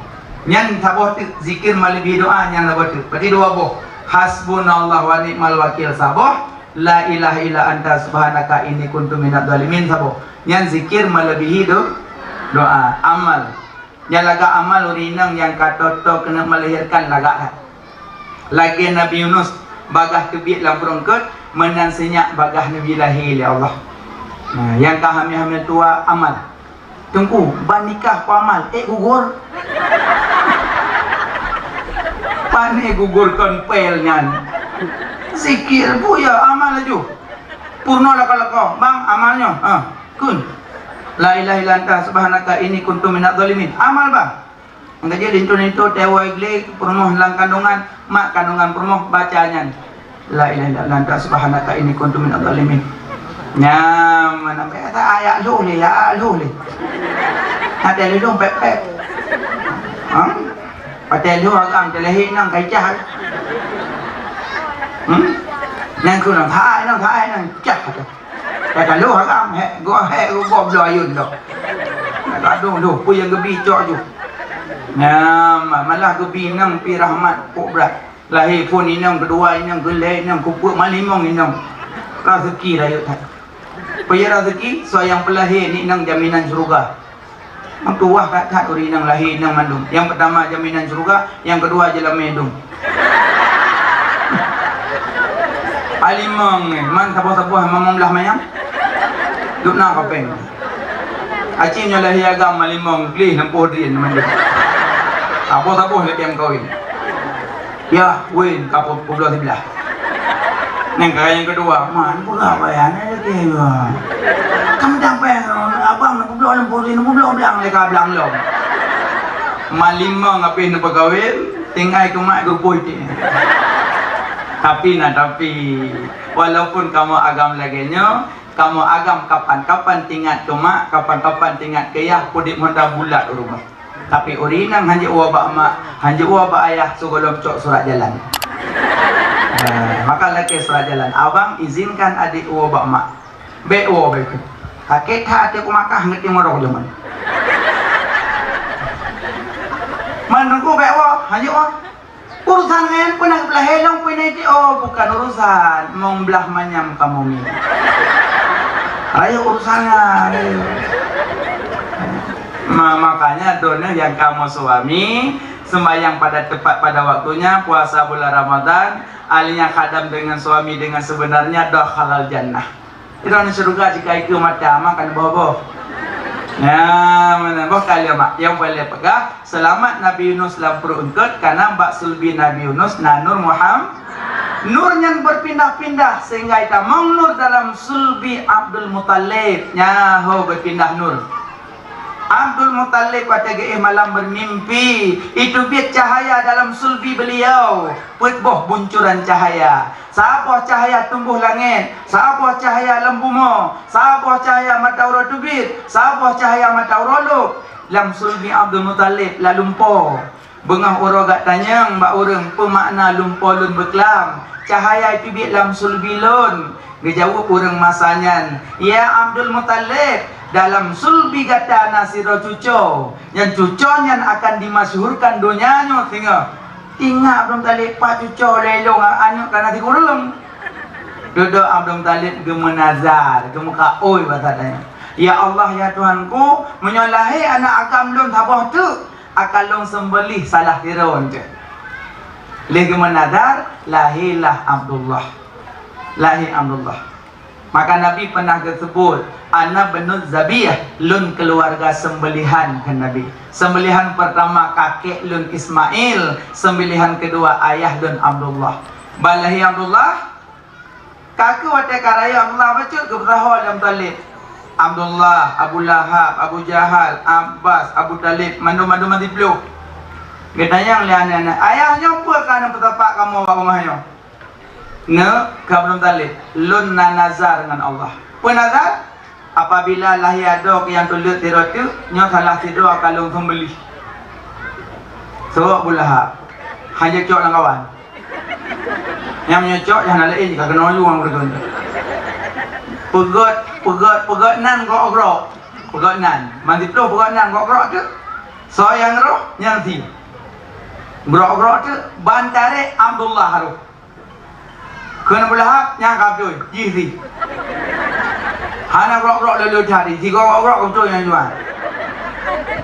Nyan saboh teuk zikir melebihi doa, nyan saboh teuk. Berarti dua boh. Hasbunallah wa ni'mal wakil saboh, la ilaha illa anta subhanaka inni kuntu minadh dhalimin saboh. Nyan zikir melebihi do-, doa, amal. Nyang lagak amal ureueng inong nyang ka toe-toe keuneuk melahirkan lagak that. Lagèe Nabi Yunus, bagaih teubiet lam pruet eungkot, meunan sinyak bagaih neubi lahé lé Allah. Nah, nyang ka hamé-hamé tuha amal. Teungku, ban nikah peue amal, ék gugur. Pan ék gugur kon pél nyan. Zikir, buya amal laju. Peurunoe lakoe-lakoe, bang, amal nyoe. Ah. Kheun, "La ilaha illa anta subhanaka inni kuntu minadh dhalimin." Amal, bang. Nyang ka jeuet linto-linto, teuwoe glé, peurumoh lam kandungan, mak kandungan peurumoh, baca nyan. "La ilaha illa anta subhanaka inni kuntu minadh dhalimin." Nyan, mana biasa ayat lhôh lé, ayat lhôh lé. Ada lhôh pek-pek. Ha? Patai lhôh agam, teulahé nang kaicah. Hmm? Nang kheun nang, hai nang, hai nang, cah. Ka lhôh haram, hék, gob hék, gob bloe ayôn lom. Ka lhôh, lhôh, peue nyang geubi cok ju. Nyan, ma-, malah geubi inong pih rahmat, pok brat. Lahé phôn inong, keudua inong, keulhèe inong, keupeuet, ma limong inong. Raseuki rayeuk that. Peue raseuki? Soe nyang peulahé, nyan inong jaminan syeuruga. Nyang tuwah that-that ureueng inong lahé inong mandum. Nyang peutama jaminan syeuruga, nyang keudua jeulamé dum. Limong ni, man saboh-saboh limong blah manyam. Duk na kapeng. Aci nyoe lahé agam limong gleh lampu drin mandum. Saboh-saboh lé piang kawin. Ya, win kapok publoe siblah. Nang kara nyang keudua, man peugah bayan lagèe nyoe. Kamu sampai abang nak publoe lampu drin, publoe blang lé ka blang lom. Man limong habéh neupeukawen, tinggai keumat geupôi ti. Tapi na tapi. Walaupun kamoe agam lagèe nyoe, kamoe agam kapan-kapan tingat keu mak, kapan-kapan tingat keu yah, peudiek honda bulat u rumoh. Tapi ureueng inong hanjeuet woe bak mak, hanjeuet woe bak ayah, sigohlom cok surat jalan. Eh, maka lakèe surat jalan, "Abang izinkan adik woe bak mak." "Bèk woe, bèk." Sakét that até ku Makkah ngeut timurok jameun. Man teungku bèk woe, hanjeuet woe. Urusan nyan peue na geupeulah helong peue na iti? Oh, bukan urusan, mong blah manyam kamoe mi. Rayeuk urusan nyan, rayeuk. Ma-, makanya droeneuh nyang kamoe suami, sembahyang pada tepat pada waktunya, puasa bulan Ramadan, ahlinya khadam dengan suami dengan sebenarnya, dakhalal jannah. Sidroe syeuruga jika ikeu mata, makan boh-boh. Ya, mana boh kali mak. Nyang boleh peugah, selamat Nabi Yunus lam pruet eungkot, karena bak sulbi Nabi Yunus na Nur Muhammad. Nur nyan berpindah-pindah sehingga itamong nur dalam sulbi Abdul Muttalib. Nyaho berpindah nur. Abdul Muttalib watèe geuéh malam bermimpi, itu biet cahaya dalam sulbi beliau, peuet boh buncuran cahaya. Saboh cahaya tumbôh langèt, saboh cahaya lam bumoe, saboh cahaya mata uroe teubiet, saboh cahaya mata uroe lôb. Lam sulbi Abdul Muttalib lalumpo. Beungoh uroe geuh tanyong bak ureueng, "Peue makna lumpo lôn beuklam? Cahaya teubiet lam sulbi lôn." Geujaweueb ureueng masa nyan, "Ya Abdul Muttalib, dalam sulbi gata na sidroe cuco. Nyan cuco nyan akan dimasyhurkan donya nyoe singoh." Ingat Abdul Muttalib, "Pat cuco lé lôn, aneuk ka na sikureueng." Dudoe Abdul Muttalib geumeunazar, geumeukaôi basa tanyoe, "Ya Allah, ya Tuhanku, meunyoe lahé aneuk agam lôn saboh teuk, akan lôn seumbeuléh salah sidroe teuh." Lheuh geumeunazar, lahé lah Abdullah. Lahé Abdullah. Maka Nabi pernah geuseubut, "Ana bnu zabih, lôn keuluwarga seumbeulihan," kheun Nabi. Seumbeulihan peurtama kakek lôn Ismail, seumbeulihan keudua ayah lôn Abdullah. Ban lahé Abdullah, ka kheueh watèe ka rayeuk Abdullah bacut geupeusaho lé Abu Thalib. Abdullah, Abu Lahab, Abu Jahal, Abbas, Abu Thalib, mandum-mandum mantong siploh. Geutanyong lé aneuk-aneuk, "Ayah nyoe peue ka neupeutapak kamoe bak beungoh nyoe?" Neuk, kheun Abdul Muthalib, "Lôn na nazar ngon Allah." Peue nazar? "Apabila lahé adoe keu nyang tuleuek sidroe teuk, nyoe salah sidroe akan lôn seumbeuléh." Soe? Abu Lahab. Hana cok lam kawan. Nyang meunyoe cok, nyang laén ka keunoe lôn ureueng. Peugöt, peugöt, peugöt nan grok-grok. Peugöt nan. Ban siploh peugöt nan grok-grok teuk. Soe nyang roh, nyang sie. Grok-grok teuk, ban tarek Abdullah roh. Kheun Abu Lahab, "Nyan ka beutôi, jih sie." Hana grok-grok lé-lé that, si grok-grok beutôi nyan jual.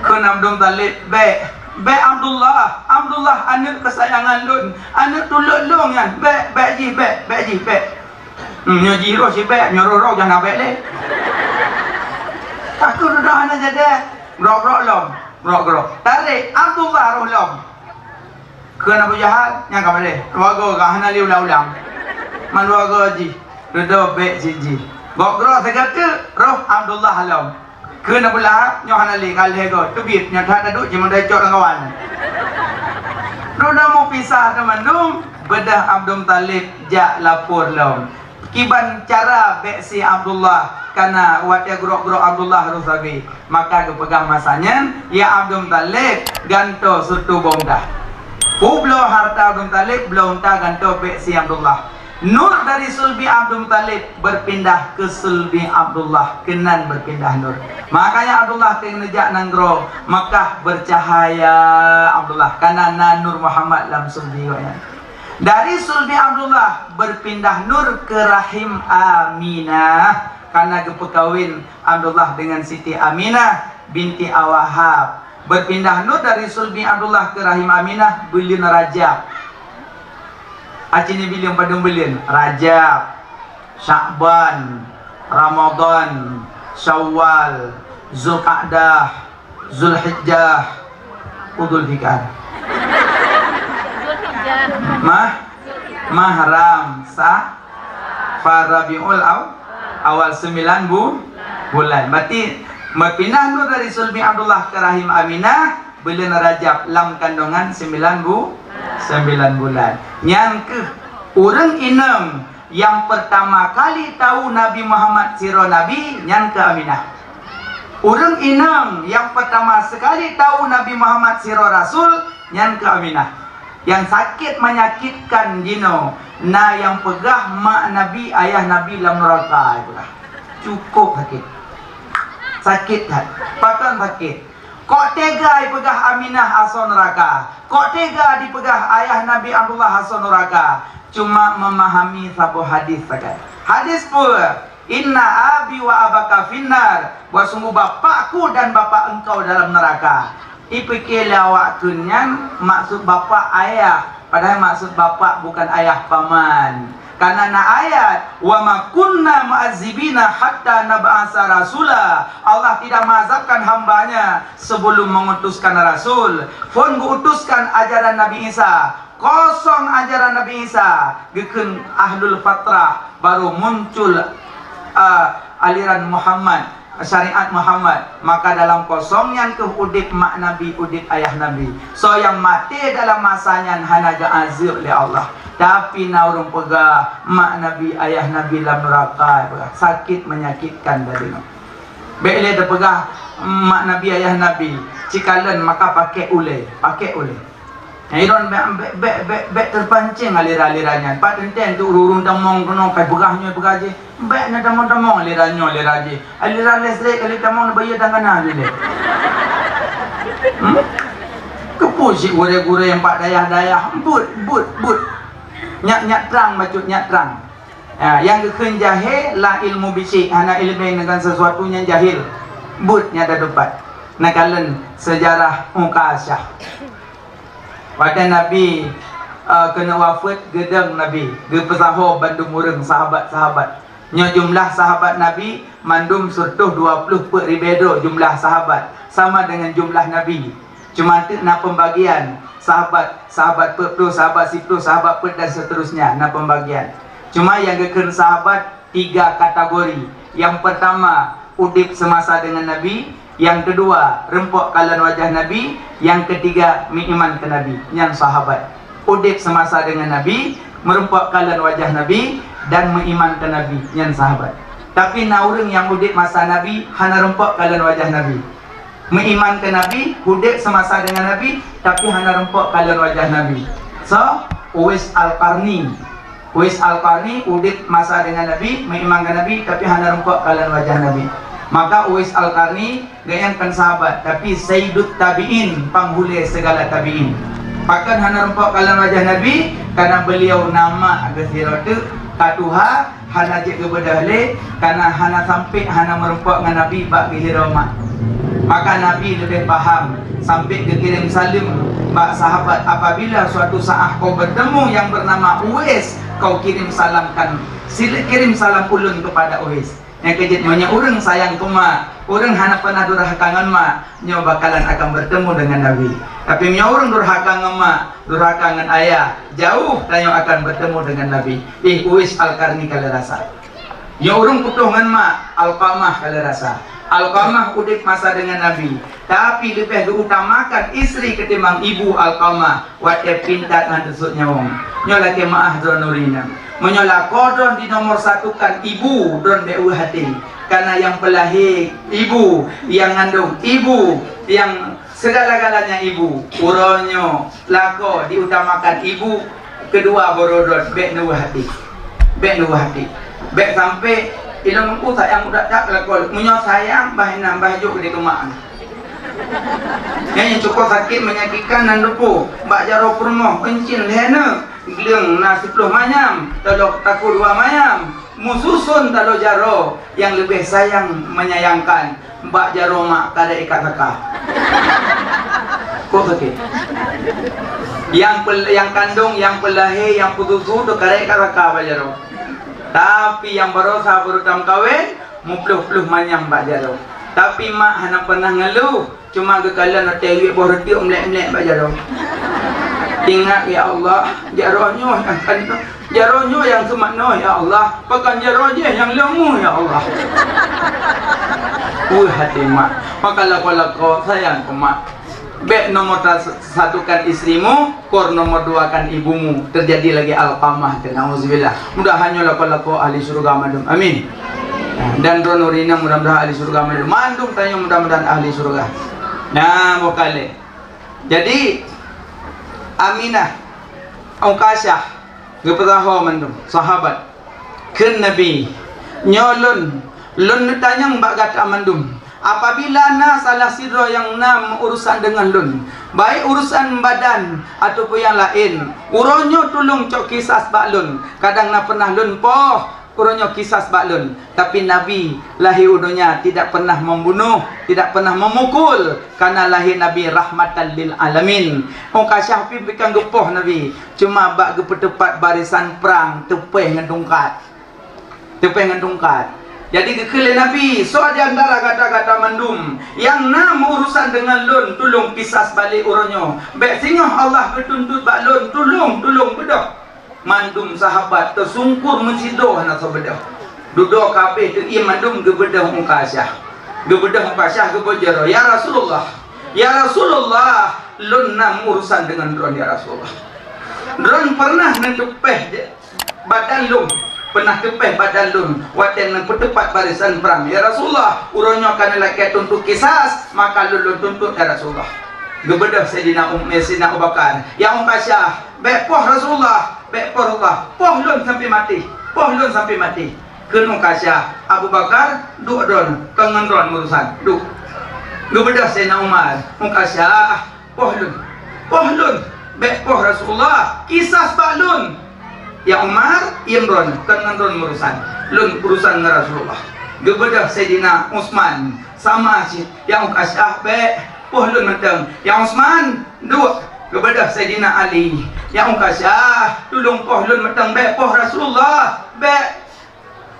Kheun Abdul Muthalib, "Bèk, bèk Abdullah, Abdullah aneuk keusayangan lôn, aneuk tuleuek lôn nyan, bèk, bèk jih, bèk, bèk jih, bèk." Hmm, nyoe jih roh si bèk, nyoe roh-roh jangan bèk lé. Takheun udah hana jadi, grok-grok lom, grok-grok. Tarek, Abdullah roh lom. Kheun Abu Jahal, "Nyan ka padé. Dua go ka hana lé ulang-ulang. Man dua go jih. Dudoe bèk cit jih." Gok grok sigoe teuk, roh Abdullah lom. Kheun Abu Lahab, "Nyoe hana lé, ka lhèe go. Teubiet, nyoe that taduek cit mandai cok lam kawan." Dudoe meupisah teumandum, beudôh Abdul Muthalib jak lapor lom. Kiban cara bèk sie Abdullah, kana watèe grok-grok Abdullah roh sabe. Maka geupeugah masa nyan, "Ya Abdul Muthalib, gantoe siratu boh unta." Peubloe hareuta Abdul Muthalib, bloe unta gantoe bèk sie Abdullah. Nur dari sulbi Abdul Muthalib berpindah ke sulbi Abdullah, keunan berpindah nur. Makanya Abdullah keu neujak nanggroe Makkah bercahaya Abdullah, kana na Nur Muhammad lam sulbi gobnyan. Dari sulbi Abdullah berpindah nur ke rahim Aminah, karena geupeukawen Abdullah dengan Siti Aminah binti Awahab. Berpindah nur dari sulbi Abdullah ke rahim Aminah buleuen Rajab. Aci nyoe buleuen padum buleuen? Rajab. Sya'ban, Ramadan, Syawal, Zulqa'dah, Zulhijjah, Dzulhijjah. Mah, Mahram, Sa-, Fa-, Rabiul Aw-, Awal, sembilan bu-, bulan. Berarti meupinah nur dari sulbi Abdullah ke rahim Aminah, buleuen Rajab lam kandungan sembilan bu-, sembilan bulan. Nyan keuh ureueng inong nyang peurtama kali tau Nabi Muhammad sidroe nabi, nyan keuh Aminah. Ureueng inong nyang peurtama seukali tau Nabi Muhammad sidroe rasul, nyan keuh Aminah. Nyang sakét menyakitkan jinoe, na nyang peugah mak Nabi, ayah Nabi lam neuraka, jipeugah. Cukôp sakét. Sakét that. Pakon sakét? Kok teuga jipeugah Aminah asoe neuraka? Kok teuga jipeugah ayah Nabi Abdullah asoe neuraka? Cuma meumahami saboh hadis sagai. Hadis peue? "Inna abi wa abaka finnar," bahwa sungguh bapakku dan bapak engkau dalam neraka. Jipike lé awaknyan nyan maksud bapak ayah, padahai maksud bapak bukan ayah, paman. Karena na ayat, "Wa ma kunna mu'azzibina hatta nab'asa rasula." Allah tidak mengazabkan hamba-Nya sebelum mengutuskan rasul. Phon geuutuskan ajaran Nabi Isa, kosong ajaran Nabi Isa, geukheun ahlul fatrah baru muncul, ah, aliran Muhammad, syariat Muhammad. Maka dalam kosong nyan keuh udeb mak Nabi, udeb ayah Nabi. Soe nyang maté dalam masa nyan hana geuazeueb lé Allah. Tapi na ureuëng peugah mak Nabi, ayah Nabi lam neuraka, peugah sakét menyakitkan tadi nyoe. Bék lé teupeugah mak Nabi, ayah Nabi, cikalon maka pakék ulée, pakék ulée. Nyang iron bék, bék, bék, bék, bék teupancéng aliran-aliran nyan. Pat teuntée tu ureuëng tamong keunoe kai peugah nyoe peugah jih. Bék na tamong-tamong aliran nyoe aliran jih. Aliran listrik kali tamong na bayeue tanggana jih lé. Hmm? Keupeue cit gurée-gurée nyang bak dayah-dayah, buet, buet, buet. Nyak, nyak trang bacut, nyak trang. Ha, nyang geukheun jahé la ilmu bisi, hana ileumé deungon sesuatu nyang jahil. Buet nyang tatupat. Neukalon seujarah Ukasyah. Watée Nabi, eh, keuneuk wafeuet, geudong Nabi, geupeusaho bandum ureuëng sahabat-sahabat. Nyoe jumlah sahabat Nabi mandum siratoh dua ploh peuet ribée droe jumlah sahabat, sama deungon jumlah Nabi. Cuma teuk na peumbagian, sahabat, sahabat peuet ploh, sahabat siploh, sahabat peuet dan seterusnya, na peumbagian. Cuma nyang geukheun sahabat tiga kategori. Nyang peurtama, udeb seumasa deungon Nabi. Nyang keudua, reumpok kalon wajah Nabi. Nyang keutiga, meuiman keu Nabi. Nyan sahabat. Udeb seumasa deungon Nabi, meureumpok kalon wajah Nabi, dan meuiman keu Nabi. Nyan sahabat. Tapi na ureuëng nyang udeb masa Nabi, hana reumpok kalon wajah Nabi. Meuiman keu Nabi, udeb seumasa deungon Nabi, tapi hana reumpok kalon wajah Nabi. So, Uwais Al-Qarni. Uwais Al-Qarni udeb masa deungon Nabi, meuiman keu Nabi, tapi hana reumpok kalon wajah Nabi. Maka Uwais Al-Qarni gobnyan kon sahabat, tapi Sayyidut Tabi'in, panghulée segala tabi'in. Pakon hana reumpok kalon wajah Nabi? Karena beliau na mak geuh sidroe teuk, ka tuha, hana jeuet geubeudôh lé, karena hana sampai hana meureumpok ngon Nabi bak geuhiro mak. Maka Nabi leubeh paham sampai geukirém saleuem bak sahabat apabila suatu saat kau bertemu yang bernama Uwais, kau kirim salamkan, sila kirim salam ulun kepada Uwais. Nyang keujeuet meunyoe ureuëng sayang keu mak, ureuëng hana pernah durhaka ngon mak, nyoe bakalan akan bertemu dengan Nabi. Tapi meunyoe ureuëng durhaka ngon mak, durhaka ngon ayah, jauh tanyoe akan bertemu dengan Nabi. Ih, Uwais Al-Qarni ka lheueh rasa. Nyoe ureuëng putôh ngon mak, Alqamah ka lheueh rasa. Alqamah udeb masa deungon Nabi, tapi leubeh geuutamakan istri ketimbang ibu Alqamah. Watée pinta ngon teusut nyawöng. Nyoe lakée meuáh droeneuh rinang. Meunyoe lakoe droeneuh di nomor satukan ibu, droeneuh bék weueh até. Karena nyang peulahé ibu, nyang ngandong ibu, nyang segala-galanya ibu. Uroe nyoe lakoe diutamakan ibu, keudua baroe droeneuh bék neuweueh até. Bék neuweueh até. Bék sampai ilong meuku sayang udah tak lakoe. Meunyoe sayang, bah inan, bah jok di keumak. Nyan nyang cukôp sakét menyakitkan nan lupôh bak jaroe peurumoh, euncien lhée neuk, gleueng na siploh manyam, taloe takue dua manyam, meususon taloe jaroe nyang leubeh sayang menyayangkan bak jaroe mak karek ikat saka. Kok sakét? Nyang pel-, nyang kandong, nyang peulahé, nyang peususu teuh karek ikat saka bak jaroe. Tapi nyang barosa baru tameukawen, muploh-ploh manyam bak jaroe. Tapi mak hana pernah ngeluh, cuma geukalon watèe geubiet boh reutiek mlek-mlek bak jaroe. Ingat, "Ya Allah, jaroe nyoe nyang kan, jaroe nyoe nyang seumat nyoe, ya Allah. Pakon jaroe jih nyang leumu, ya Allah." Weueh até mak, maka lakoe-lakoe sayang keu mak. Bèk nomor ta-, satukan istrimu, kor nomor duakan ibumu. Terjadi lagi Alqamah tu, nauzubillah. Mudahan nyoe lakoe-lakoe ahli syurga mandum. Amin. Dan droeneuh ureueng inong mudah-mudahan ahli syurga mandum. Mandum tanyoe mudah-mudahan ahli syurga. Nah, boh kalé. Jadi, Aminah, Ukasyah, geupeusaho mandum, sahabat. Kheun Nabi, "Nyoe lôn, lôn neutanyong bak gata mandum, apabila na salah sidroe nyang na urusan deungon lôn, baik urusan badan ataupun nyang laén, uroe nyoe tulông cok kisas bak lôn. Kadang na pernah lôn poh uroe nyoe kisas bak lôn." Tapi Nabi lahé u donya tidak pernah membunuh, tidak pernah memukul, karena lahé Nabi rahmatan lil alamin. Ukasyah pih bukan geupoh Nabi, cuma bak geupeuteupat barisan prang teupèh ngon tungkat. Teupèh ngon tungkat. Jadi geukheun lé Nabi, "Soe di antara gata-gata mandum nyang na meuurusan deungon lôn, tulông kisas balek uroe nyoe. Bèk singoh Allah geutuntot bak lôn, tulông, tulông beudôh." Mandum sahabat teusungkur meusidroe hana soe beudôh. Dudoe ka abéh teuiem mandum geubeudôh Ukasyah. Geubeudôh Ukasyah geuboh jaroe, "Ya Rasulullah, ya Rasulullah, lôn na meuurusan deungon droen, ya Rasulullah. Droen pernah neuteupèh badan lôn, pernah teupèh badan lôn watèe neupeuteupat barisan prang. Ya Rasulullah, uroe nyoe ka neulakèe tuntot kisas, maka lôn, lôn tuntot, ya Rasulullah." Geubeudôh Saidina Um-, Saidina Abu Bakar, "Ya Ukasyah, bèk poh Rasulullah, bèk poh Rasulullah. Poh lôn sampai maté, poh lôn sampai maté." Kheun Ukasyah, "Abu Bakar, duek droen, kon ngon droen meurusan, duek." Geubeudôh Saidina Umar, "Ukasyah, poh lôn, poh lôn, bèk poh Rasulullah, kisas bak lôn." "Ya Umar, iem droen, kon ngon droen meurusan, lôn urusan ngon Rasulullah." Geubeudôh Saidina Utsman, sama cit, "Ya Ukasyah, bèk, poh lôn mantong." "Ya Utsman, duek." Geubeudôh Saidina Ali, "Ya Ukasyah, tulông poh lôn mantong, bèk poh Rasulullah, bèk."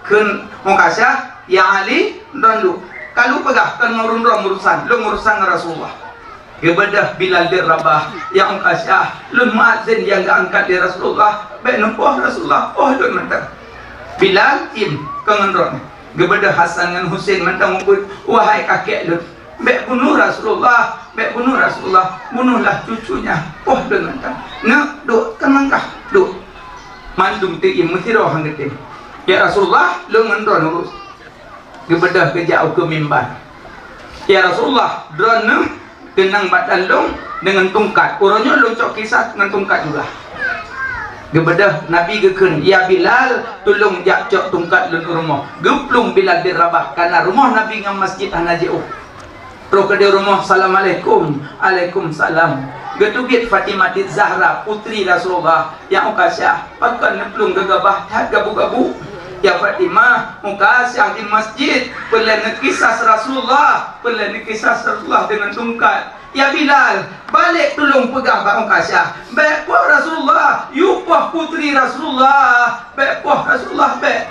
Kheun Ukasyah, "Ya Ali, droen duek. Ka lôn peugah kon ngon ureueng droen meurusan, lôn meurusan ngon Rasulullah." Geubeudôh Bilal bin Rabah, "Ya Ukasyah, lôn meuazin nyang geuangkat lé Rasulullah, bèk neupoh Rasulullah, poh lôn mantong." Bilal, "Iem, kon ngon droen." Geubeudôh Hasan ngon Husein mantong mubuet, "Wahai kakek lôn, bèk bunoh Rasulullah, bèk bunoh Rasulullah, bunohlah cucunya, poh lôn mantong. Neuk, duek, kon langkah, duek." Mandum teuiem meusidroe han geutem. "Ya Rasulullah, lôn ngon droen urus." Geubeudôh geujak u keue mimbar. "Ya Rasulullah, droeneuh keunong badan lôn deungon tungkat. Uroe nyoe lôn cok kisas ngon tungkat juga." Geubeudôh Nabi geukheun, "Ya Bilal, tulông jak cok tungkat lôn u rumoh." Geuplueng Bilal bin Rabah, karena rumoh Nabi ngon masjid hana jiôh. Troh keudéh rumoh, "Assalamualaikum." "Alaikumsalam." Geuteubiet Fatimah Zahra, putri Rasulullah, "Ya Ukasyah, pakon neuplueng geugabah that gabu-gabu?" "Ya Fatimah, Ukasyah di masjid, peureulèe neukisas Rasulullah, peureulèe neukisas Rasulullah deungon tungkat." "Ya Bilal, balek tulông peugah bak Ukasyah, bèk poh Rasulullah, yue poh putri Rasulullah, bèk poh Rasulullah, bèk."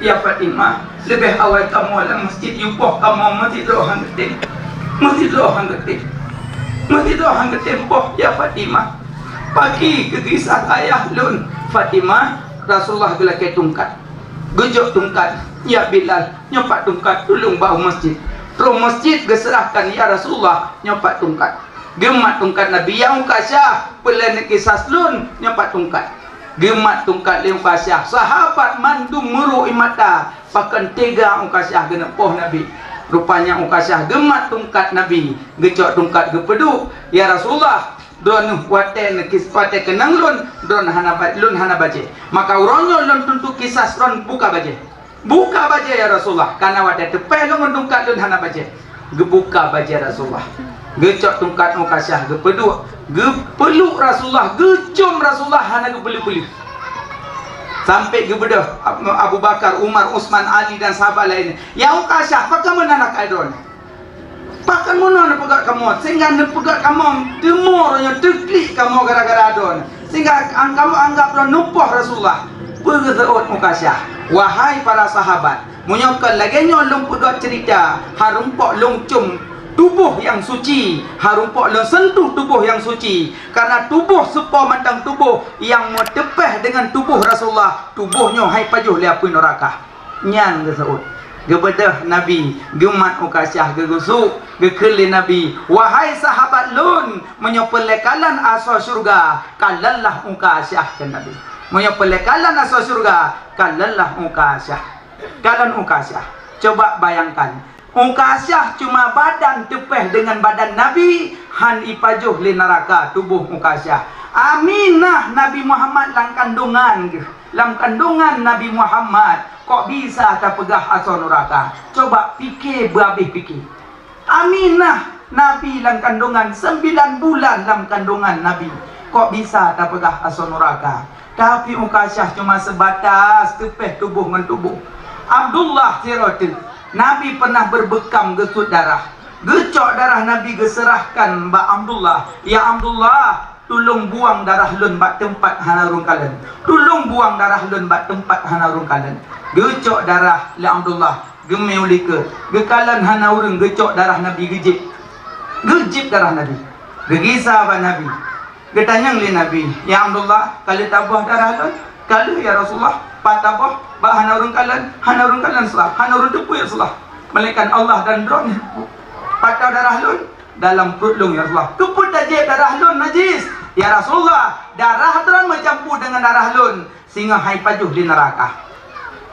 "Ya Fatimah, leubeh awai kamoe lam masjid yue poh kamoe meusidroe han geutem. Meusidroe han geutem. Meusidroe han geutem poh, ya Fatimah. Pakri geukisas ayah lôn." Fatimah, Rasulullah geulakèe tungkat. Geujok tungkat, "Ya Bilal, nyoe pat tungkat, tulông ba u masjid." Troh masjid geuseurahkan, "Ya Rasulullah, nyoe pat tungkat." Geumat tungkat Nabi, "Ya Ukasyah, peureulèe neukisas lôn, nyoe pat tungkat." Geumat tungkat lé Ukasyah, sahabat mandum meurôk ie mata, pakon teuga Ukasyah geuneuk poh Nabi. Rupanya Ukasyah geumat tungkat Nabi, geucok tungkat geupeuduek, "Ya Rasulullah, droeneuh watèe neukis-, watèe keunong lôn, droen hana ba-, lôn hana bajèe. Maka uroe nyoe lôn tuntot kisas droen buka bajèe." "Buka bajèe, ya Rasulullah, karena watèe teupèh lôn ngon tungkat lôn hana bajèe." Geubuka bajèe Rasulullah. Geucok tungkat Ukasyah geupeuduek, geupeluk Rasulullah, geucium Rasulullah hana geupeuleuh-peuleuh. Sampai geubeudôh Ab-, Abu Bakar, Umar, Utsman, Ali dan sahabat laén, "Ya Ukasyah, pakon meunan akai droen? Pakon meunan neupeugöt kamoe, sehingga neupeugöt kamoe teumoh nyoe teuklik kamoe gara-gara droen, sehingga ang-, kamoe anggap droen neupoh Rasulullah?" Peue geuseuôt Ukasyah? Wahai para sahabat, meunyoe kon lagée nyoe lôn peugét ceurita, hareumpok lôn cium tuboh nyang suci, hareumpok lôn sentuh tuboh nyang suci, kareuna tuboh seupôt mantong tuboh nyang meuteupéh deungon tuboh Rasulullah, tuboh nyoe hai pajoh lé apui neuraka. Nyan geuseuôt. Geubeudôh Nabi, geumat Ukashiah, geugusôk, geukheun lé Nabi, "Wahai sahabat lôn, meunyoe peureulée kalon asoe syeuruga, kalonlah Ukashiah," kheun Nabi. "Meunyoe peureulée kalon asoe syeuruga, kalonlah Ukashiah." Kalon Ukashiah. Coba bayangkan, Ukashiah cuma badan teupéh deungon badan Nabi, han ipajoh lé neuraka tuboh Ukashiah. Aminah Nabi Muhammad lam kandungan geuh, lam kandungan Nabi Muhammad, kok bisa tapeugah asoe neuraka? Coba pike beuhabéh pike. Aminah Nabi lam kandungan, sembilan bulan lam kandungan Nabi, kok bisa tapeugah asoe neuraka? Tapi Ukashiah cuma seubatas teupéh tuboh ngon tuboh. Abdullah sidroe teuk, Nabi pernah beubekam geusut darah. Geucok darah Nabi geuseurahkan bak Abdullah, "Ya Abdullah, tulông buang darah lôn bak teumpat hana ureuëng kalon. Tulông buang darah lôn bak teumpat hana ureuëng kalon." Geucok darah lé Abdullah, geumé u likot, geukalon hana ureuëng, geucok darah Nabi geujieb. Geujieb darah Nabi. Geugisa bak Nabi. Geutanyong lé Nabi, "Ya Abdullah, ka lheueh taboh darah lôn?" "Ka lheueh, ya Rasulullah." "Pat taboh?" "Bak hana ureuëng kalon, hana ureuëng kalon Rasulullah, hana ureuëng teupeue ya Rasulullah, melainkan Allah dan Droeneueh." "Pat taboh darah lôn?" "Dalam pruet lôn ya Rasulullah." "Keupeue tajieb darah lôn najis?" "Ya Rasulullah, darah droen meucampur deungon darah lôn, singoh hai pajoh di neuraka."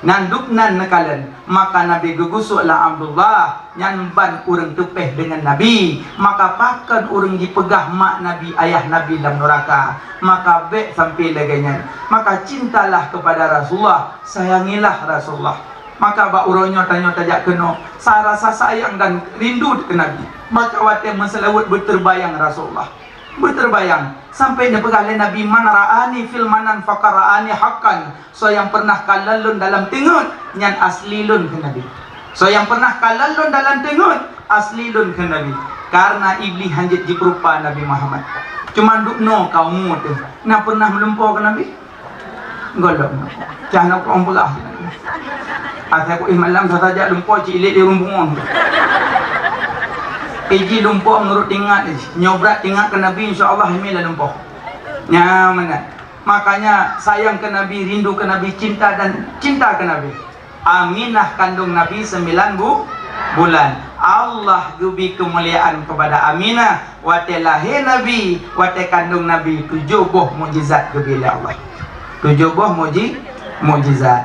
Nan dub nan neukalon, maka Nabi geugusôk lam Abdullah, nyan ban ureuëng teupéh deungon Nabi, maka pakon ureuëng jipeugah mak Nabi, ayah Nabi lam neuraka? Maka bék sampai lagée nyan. Maka cintalah kepada Rasulullah, sayangilah Rasulullah. Maka bak uroe nyoe tanyoe tajak keunoe, sa rasa sayang dan rindu keu Nabi. Maka watée meuseulaweuet beuteurbayang Rasulullah. Beuteurbayang, sampai neupeugah lé Nabi, "Man ra'ani fil manam faqad ra'ani haqqan." Soe nyang pernah kalon lôn dalam teungeut, nyan asli lôn kheun Nabi. Soe nyang pernah kalon lôn dalam teungeut, asli lôn kheun Nabi. Kareuna Iblih hanjeuet jipeurupa Nabi Muhammad. Cuma dubnoe ka umu teuh, na pernah meulumpoe keu Nabi? Gohlom. Cah na kong peugah. Asai ku ih malam sasaja lumpoe cik ilek di rumbungon. Iji lumpoe menurut ingat ih. Nyoe brat ingat keu Nabi, insya Allah, imi lah lumpoe. Nya mana? Makanya sayang ke Nabi, rindu ke Nabi, cinta dan cinta ke Nabi. Aminah kandung Nabi sembilan bu-, bulan. Allah geubi keumuliaan kepada Aminah. Watée lahé Nabi, watée kandong Nabi, tujoh boh mukjizat geubri lé Allah. Tujoh boh muji-, mukjizat.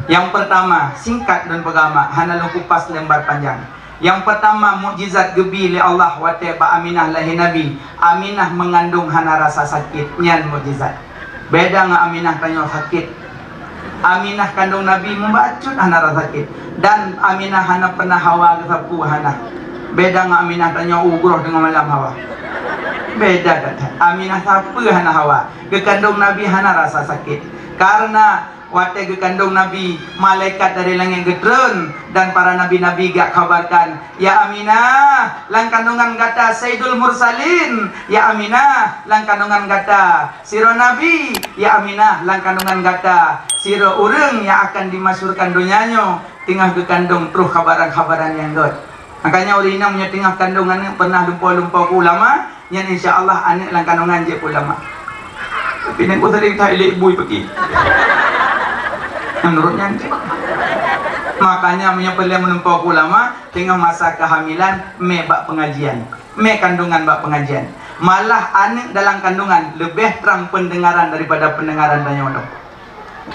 Nyang peurtama, singkat lôn peugah mak, hana lôn kupas leumbar panjang. Nyang peurtama, mukjizat geubri lé Allah watée bak Aminah lahé Nabi. Aminah meungandong hana rasa sakét, nyan mukjizat. Beda ngon Aminah tanyoe sakét. Aminah kandong Nabi meubacut hana rasa sakét. Dan Aminah hana pernah hawa geusapeue hana. Beda ngon Aminah tanyoe ugroh teungoh malam hawa. Beda that-that. Aminah sapeue hana hawa. Geukandong Nabi hana rasa sakét. Karena watée geukandong Nabi, malaikat dari langét geutreun dan para nabi-nabi geukhabarkan, "Ya Aminah, lam kandungan gata Saidul Mursalin. Ya Aminah, lam kandungan gata sidroe nabi. Ya Aminah, lam kandungan gata sidroe ureuëng nyang akan dimasyhurkan donya nyoe." Teungoh geukandong troh khabaran-khabaran nyang gét. Makanya ureuëng inong meunyoe teungoh kandong aneuëk pernah lumpoe-lumpoe keu ulama, nyan insya Allah aneuëk lam kandongan jeuet keu ulama. Tapi nyan ku sering that ilek bui peuki. Menurut nyan cit. Makanya meunyoe peureulée meulumpoe keu ulama, teungoh masa kehamilan, mé bak pengajian. Mé kandongan bak pengajian. Malah aneuëk dalam kandongan leubeh trang pendengaran daripada pendengaran tanyoe nyoe.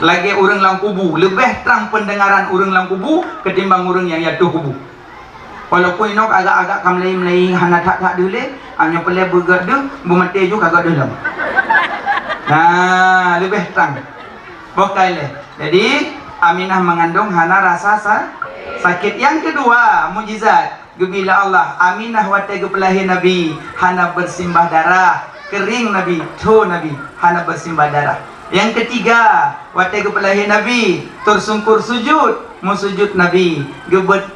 Lagée ureuëng lam kubu, leubeh trang pendengaran ureuëng lam kubu ketimbang ureuëng nyang yatoh kubu. Walaupun inoe agak-agak ka meulayi-meulayi hana that-that deuh lé, nyoe peureulée beugét deuh, beumaté ju ka gét deuh lom. Nah, leubeh trang. Boh kai lé. Jadi, Aminah meungandong hana rasa sa-, sakét. Nyang keudua, mukjizat geubri lé Allah. Aminah watée geupeulahé Nabi hana beusimbah darah, keuring Nabi, tho Nabi, hana beusimbah darah. Nyang keutiga, watée geupeulahé Nabi, teusungkur sujut, meusujut Nabi, geubeuet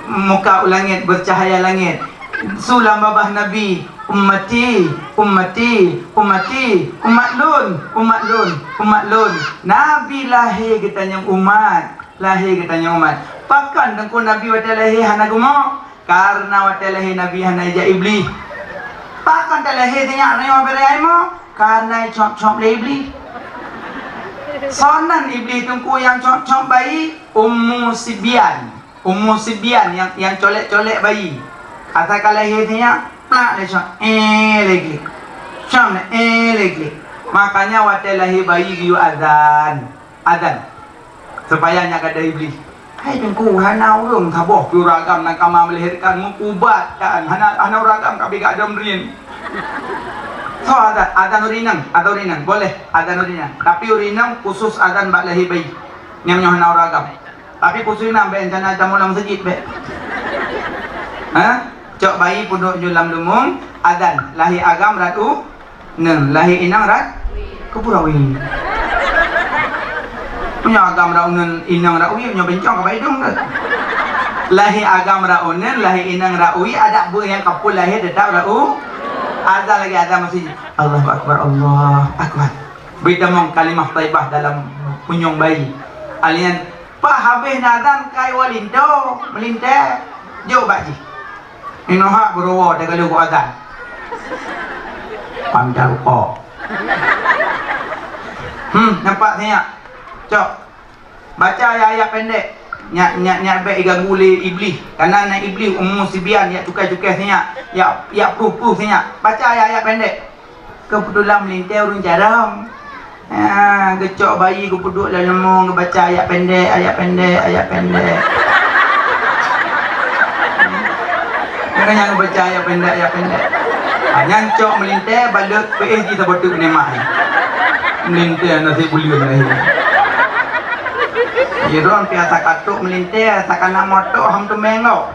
muka u langét, beucahya langét. Su lam babah Nabi, "Ummati, ummati, ummati, umat lôn, umat lôn, umat lôn." Nabi lahé geutanyong umat, lahé geutanyong umat. Pakon Teungku Nabi watée lahé hana geumok? Kareuna watée lahé Nabi hana ijak Iblih. Pakon talahé sinyak nyoe beurai mo? Kareuna icop-cop lé Iblih. Soe nan Iblih Teungku nyang cop-cop bayi? Ummu Sibyan. Ummu Sibyan nyang, nyang colek-colek bayi. Asai ka lahé sinyak, plak lé cop, eh, lé gleh. Cop lé, eh, lé gleh. Makanya watée lahé bayi geuyue azan. Azan. Supaya nyak gadôh Iblih. Hai Teungku, hana ureuëng saboh pih ureuëng agam nyang ka melahirkan meuubat kan. Hana, hana ureuëng agam ka bigak dom rin. So azan, azan ureuëng inong, azan ureuëng inong, boleh azan ureuëng inong. Tapi ureuëng inong khusus azan bak lahé bayi. Nyang nyoe hana ureuëng agam. Tapi khusus inong bèk rencana tamu lam masjid bèk. Ha? Cok bayi peuduek ju lam leumoeng, azan, lahé agam rot u neueng, lahé inong rot keupeue rot u ie. Meunyoe agam rot u neueng, inong rot u ie, meunyoe bencong ka bak idong teuh. Lahé agam rot u neueng, lahé inong rot u ie, adak beuh nyang ka pun lahé teutap rot u. Azan lagèe azan masjid. Allahu Akbar, Allahu Akbar. Beutamong kalimah thaibah dalam punyueng bayi. Alian, paih habéh na azan kai woe linto, meulintèe, jok bak jih. Inoe hak geuruwoe teuh ka lheueh geuazan. Pantai rukok. Hmm, nampak sinyak. Cok. Baca ayat-ayat pendek. Nyak, nyak, nyak bèk iganggu lé Iblih. Kareuna na Iblih Ummu Sibyan yak cukai-cukai sinyak, yak, yak pruh-pruh sinyak. Baca ayat-ayat pendek. Keubeutulan meulintèe ureueng carông. Ha, geucok bayi geupeuduek lam leumoeng, geubaca ayat pendek, ayat pendek, ayat pendek. Makanya geubaca ayat pendek, ayat pendek. Ha, nyan cok meulintèe, balot peuéh jih saboh teuk neuh mah. Meulintèe naseb buleuen lahé. Jiron pih asa ka trok meulintèe, asa ka na moto, ham teumèe gob.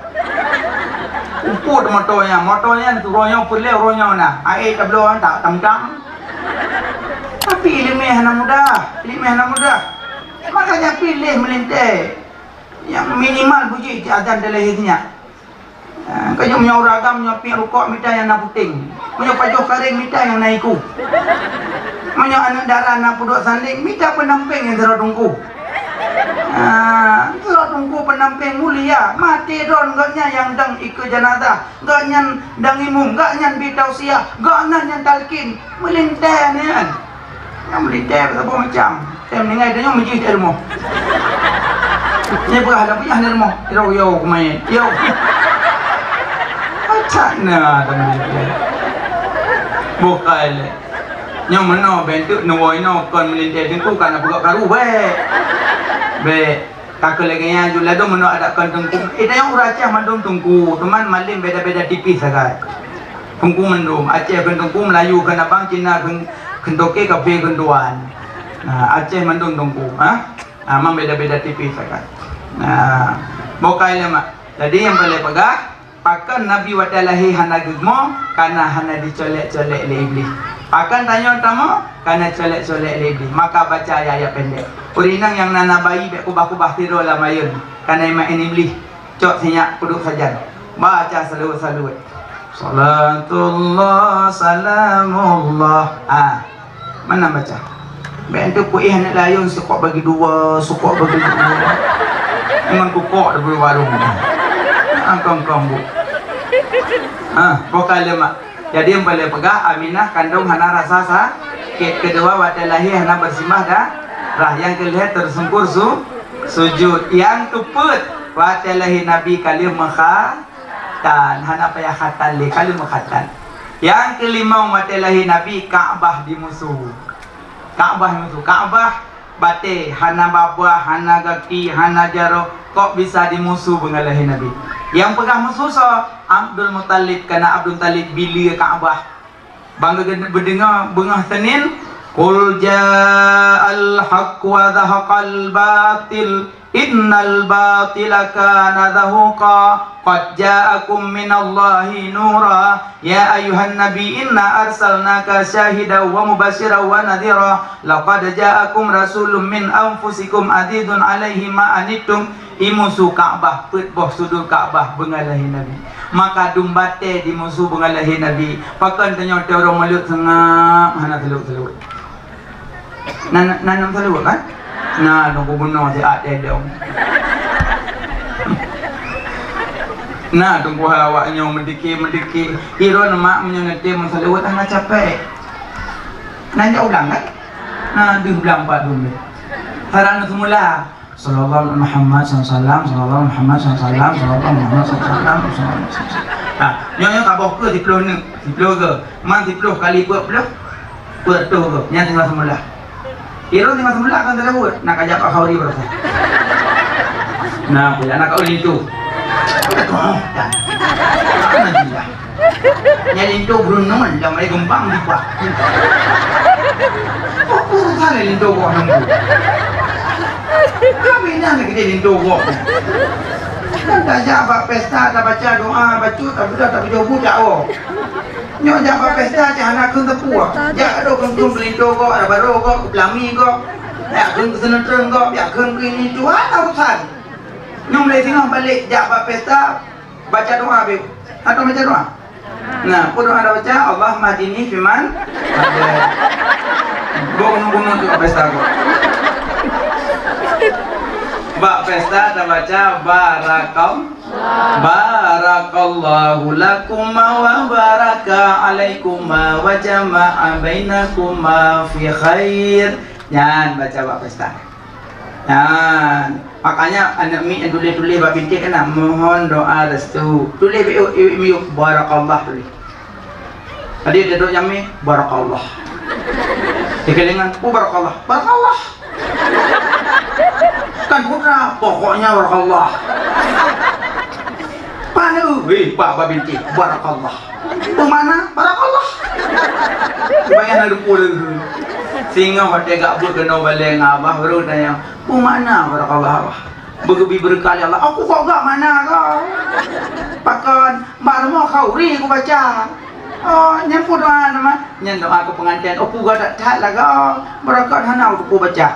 Upot moto nyan, moto nyan uroe nyoe peureulèe uroe nyoe na. Aé tabloe tak tam-tam. Tapi ileumèe hana mudah, ileumèe hana mudah. Makanya piléh meulintèe nyang minimal bujih cit azan talahé sinyak. Ah, keu meunyoe ureueng agam nyoe piep rukok mita nyang na puténg. Meunyoe pajoh kareng mita nyang na iku. Meunyoe aneuk dara na peuduek sandéng mita peunampéng nyang sidroe teungku. Ah, sidroe teungku peunampéng mulia, maté droen gobnyan nyang dong ikeue jenazah. Gobnyan dang imum, gobnyan bi tausiah, gobnyan nyang talkin, meulintèe nyan. Nyang meulintèe saboh macam. Tem ningai tanyoe meujih di rumoh. Nyan peugah lam peugah di rumoh. Yo, yo, keumain. Yo. Acak na teuma meulintèe. Bukai lé. Nyang meunoe bentuk neuwoe inoe kon meulintèe teungku kana peugah karu bèk. Bèk. Ka keu lagèe nyan ju ladôm meunoe adak kon teungku. Eh, tanyoe ureueng Aceh mandum teungku, teuma malem beda-beda tipih sagai. Teungku mandum, Aceh kon teungku, Melayu kon abang, Cina kon, kon toke, kafé kon tuan. Nah, Aceh mandum teungku, ha? Nah, mang beda-beda tipih sagai. Nah, bukai lé mak. Jadi nyang paleng peugah, Pakon Nabi watèe lahé hana geumo, kana hana jicolek-colek lé Iblih. Pakon tanyoe tamoe, kana colek-colek lé Iblih. Maka baca ayat-ayat pendek. Ureueng inong nyang na, na bayi bèk kubah-kubah sidroe lam ayôn, kana imaén Iblih. Cok sinyak peuduek sajan. Baca saluweuet-saluweuet. Salatullah, salamullah. Ah. Mana baca? Bèk enteuk kuéh aneuk layôn sukok bagi dua, sukok bagi dua. Ngon kukok di warong. Angkong-kong, Bu. Ha, bukai lé mak. Jadi, nyang paleng peugah, Aminah kandong hana rasa sakét. Keudua, watèe lahé hana beusimbah darah. Nyang keulhèe teusungkur su-, sujud. Nyang keupeuet, watèe lahé Nabi ka lheueh meukha-, tan, hana payah khatan lé, ka lheueh meukhatan. Nyang keulimong watèe lahé Nabi, Ka'bah dimusu. Ka'bah dimusu. Ka'bah batèe, hana babah, hana gaki, hana jaroe, kok bisa dimusu beungoh lahé Nabi. Nyang peugah musu soe? Abdul Muthalib, kareuna Abdul Muthalib bileue Ka'bah. Bang geudeungoe beungoh Senin, "Qul ja'al haqq wa zahaqal batil, innal batila kana zahuqa, qad ja'akum minallahi nura, ya ayyuhan nabi inna arsalnaka syahidan wa mubasyiran wa nadhira, laqad ja'akum rasulun min anfusikum azizun alaihi ma anittum, Di musu Ka'bah, peuet boh sudut Ka'bah beungoh lahé Nabi. Maka dum batée di musu beungoh lahé Nabi. Pakon tanyoe teuh ureuëng maleuet seungab hana seuleuweuet-seuleuweuet. Na, na, na nyang seuleuweuet kan? Na, dong gubunur siat tedong. Na, dong kuha awak nyoe meudike-meudike. Iron mak meunyoe neutém meuseuleuweuet hana capek. Na jak ulang kan? Na, deuh blang pat dum. Saran seumula. Sallallahu alaihi Muhammad sallallahu alaihi wasallam, sallallahu alaihi Muhammad sallallahu alaihi wasallam, sallallahu alaihi Muhammad sallallahu alaihi wasallam. Nah, nyoe, nyoe ka boh keue siploh neuk, siploh keue. Man siploh kali peuet ploh, peuet reutôh keue. Nyan tinggai seumula. Iron tinggai seumula kan teulah buet. Nak kajak Pak Khauri baroesa. Nah, pula nak kau lintu. Nah, gila. Nyan linto Bruno lam air geumpang dipat. Apa urusan linto goh nunggu? Kami dah nak gede linto goh. Kan tajak bak pesta, tabaca doa, bacut, tabudak, tabujobu, tak oh. Nyok jak bak pesta, cak hana kheun teupuah. Jak adoh kheun-kheun linto goh, ada baro goh, kepelami goh. Jak kheun keuseuneutrön goh, jak kheun keu ini, tu hana urusan. Nyok mulai singoh balik jak bak pesta, baca doa, Beb. Atau baca doa? Nah, peue doa tabaca, "Allahumma hdini fiman hadait." Bok gunong-gunong tu bak pesta kok. Bak pesta tabaca, "Barakal-, barakallahu lakuma wa baraka alaikuma wa jama'a bainakuma fi khair." Nyan baca bak pesta. Nah, makanya aneuk miet nyang tuléh-tuléh bak bintéh keunan, mohon doa restu. Tuléh bak iwéuk, iwéuk miyueb, barakallah tuléh. Tadi dia duduk nyami, barakallah. Dikelingan, oh, barakallah. Barakallah. Kan putra, pokoknya barakallah. Pane, weh, bak, bak bintéh, barakallah. Peue makna? Barakallah. Bayang na lupa lagi. Singoh watée gak buet keunoe balée ngon abah, baru tanya, "Peue makna barakallah, abah?" Beugeubi beureukat lé Allah. "Aku kok gak makna kau?" "Pakon, bak rumoh khauri kubaca." "Oh, nyan peue doa nama?" "Nyan doa keu peunganten." "Oh, peugah that-that lagak. Beureukat hana kubaca."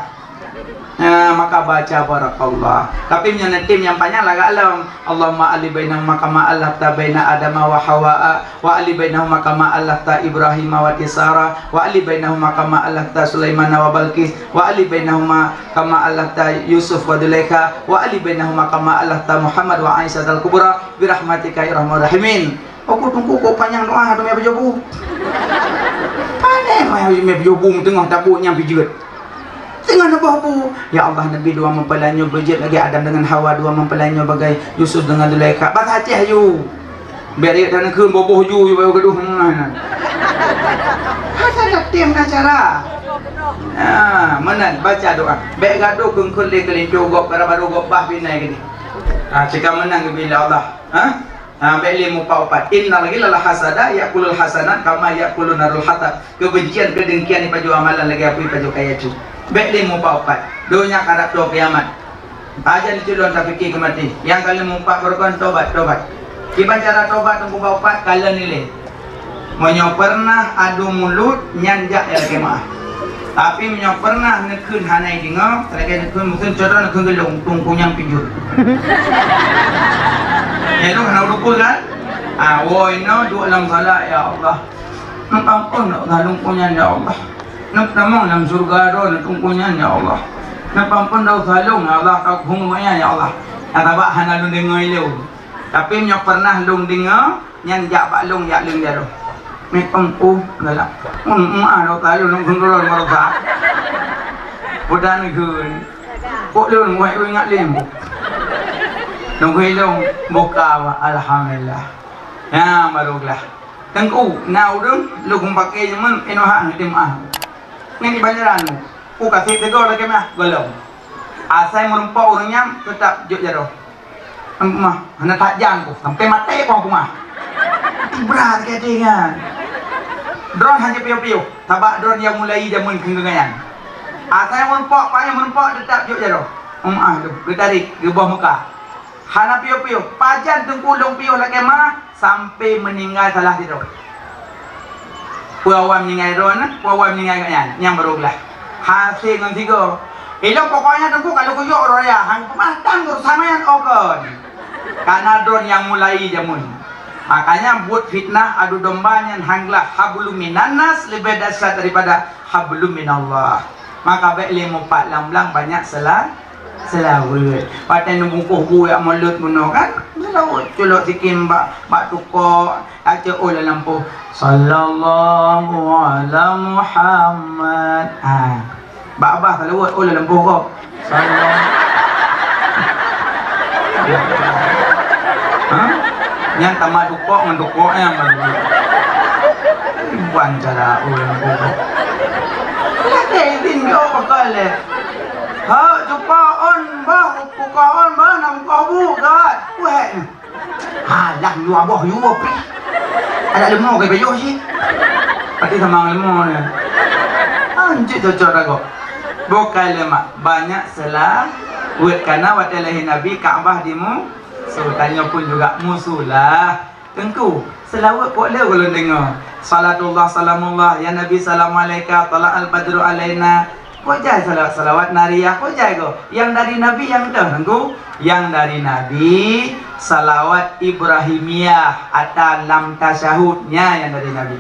Nah, maka baca barakallah. Tapi meunyoe neutem nyang panyang lagak lom. Allahumma alif bainahuma kama allafta baina Adama wa Hawa, wa alif bainahuma kama allafta Ibrahima wa Sara, wa alif bainahuma kama allafta Sulaimana wa Balqis, wa alif bainahuma kama allafta Yusuf wa Zulaikha, wa alif bainahuma kama allafta Muhammad wa Aisyah al-Kubra, birahmatika ya arhamar rahimin. Aku tunggu kok panyang doa tu meujobu. Pane meujobu teungoh tabuk nyang pijeut. Teungoh neuboh bu, "Ya Allah, Nabi dua meupeulanyô beujeuet lagée Adam deungon Hawa, dua meupeulanyô bagai Yusuf deungon Zulaikha." Bahasa Aceh yu. Biar dia dan keu boboh ju yu baru gaduh. Hana tem na cara. Ah, meunan baca doa. Bek gaduh kengkul lé keulinto gop, gara baru gop bah binai gini. Ah, cika menang bila Allah. Ha? Ha, bek lé mupat-upat. Innal ghilla wal hasada ya'kulul hasanat kama ya'kulun narul hatab. Keubencian, keudengkian ipajoh amalan lagée apui ipajoh kayée cut. Bek lé mupat-upat. Donya karab toh kiamat. Ajan culon tapike keu maté. Nyang ka lheueh mupat beurukon tobat, tobat. Kiban cara tobat nyang mupat-upat, kalon ilée. Meunyoe pernah adu mulut, nyan jak lakée meu'ah. Tapi meunyoe pernah neukheun hana ideungoe, lakée neukheun mungken contoh neukheun geulong, tungku nyang pijeut. Ya tu hana rupa kan? Ah, woi no duek lam salat, ya Allah. Neupeuampon dosa lôn keu nyan, ya Allah. Neupeutamong lam syeuruga droe neutungku nyan, ya Allah. Neupeuampon dosa lôn, ya Allah, ka kuhong nyan, ya Allah. Sabab hana lôn deungoe ilée. Tapi meunyoe pernah lôn deungoe, nyan jak bak lôn, jak lôn jaroe. Meu'ah, galak. Meu'ah, dosa lôn, lôn kheun droe marosa. Budan geun. Kok lôn, wai, ingat lé. Lôn kheun lôn buka, alhamdulillah. Ya, baru glah. Teungku, na ureuëng lôn paké jameun inoe hak heutim ah. Nyan di banjaran. Ku kasih teugor lagée meu'ah, golom. Asai meurumpok ureuëng nyan teutap jok jaroe. Mah, hana that jan ku, sampai maté ku aku mah. Brat gade nyan. Droe hana piôh-piôh, sabab droe nyang mulai jameun keu nyan. Asai meurumpok, payah meurumpok teutap jok jaroe. Meu'ah tu, geutarék, geuboh muka. Hana piôh-piôh, pajan teungku lôn piôh lagée meu'ah, sampai meuninggai salah sidroe. Peue awai meuninggai droe nyan, peue awai meuninggai gobnyan, nyang barô glah. Hase ngon sigoe. Ilôn pokoknya teungku kalau kujok uroe raya, han peumahtang urusan nyan. Kon. Kana droe nyang mulai jameun. Makanya buet fitnah adu domba nyan hanglah hablum minannas lebih dahsyat daripada hablum minallah. Maka bék lé mupat lam blang banyak sela-, selawat. Watée neubungkôh buet mulod bunoe kan, selawat culok sikim bak, bak tukok, aja oh lam lampôh, "Sallallahu ala Muhammad." Ha. Bak babah salawat, oh, lam lampôh gob. Salawat. Ha? Nyang tamat dukok ngon dukok nyang baru. Bukan cara, oh, lam lampôh gob. Lakée idin yo pakai lé. Ha, cupa on bah, buka on bah, nak buka bu, gat. Weh. Alah, yue boh yue pih. Ada leumo ke payah sih. Pati sama leumo ni. Anjir cocok rago. Bukan lemak, banyak selawat. Karena watée lahé Nabi Ka'bah dimu-, so, tanyoe pun juga musulah. Teungku, selawat kok le ulôn deungoe. Salatullah salamullah ya Nabi salam alaika, tala'al badru alaina. Kok jai salawat-salawat nariyah, kok jai ko? Yang dari Nabi yang dah nunggu, yang dari Nabi salawat Ibrahimiyah ata lam tasyahudnya yang dari Nabi.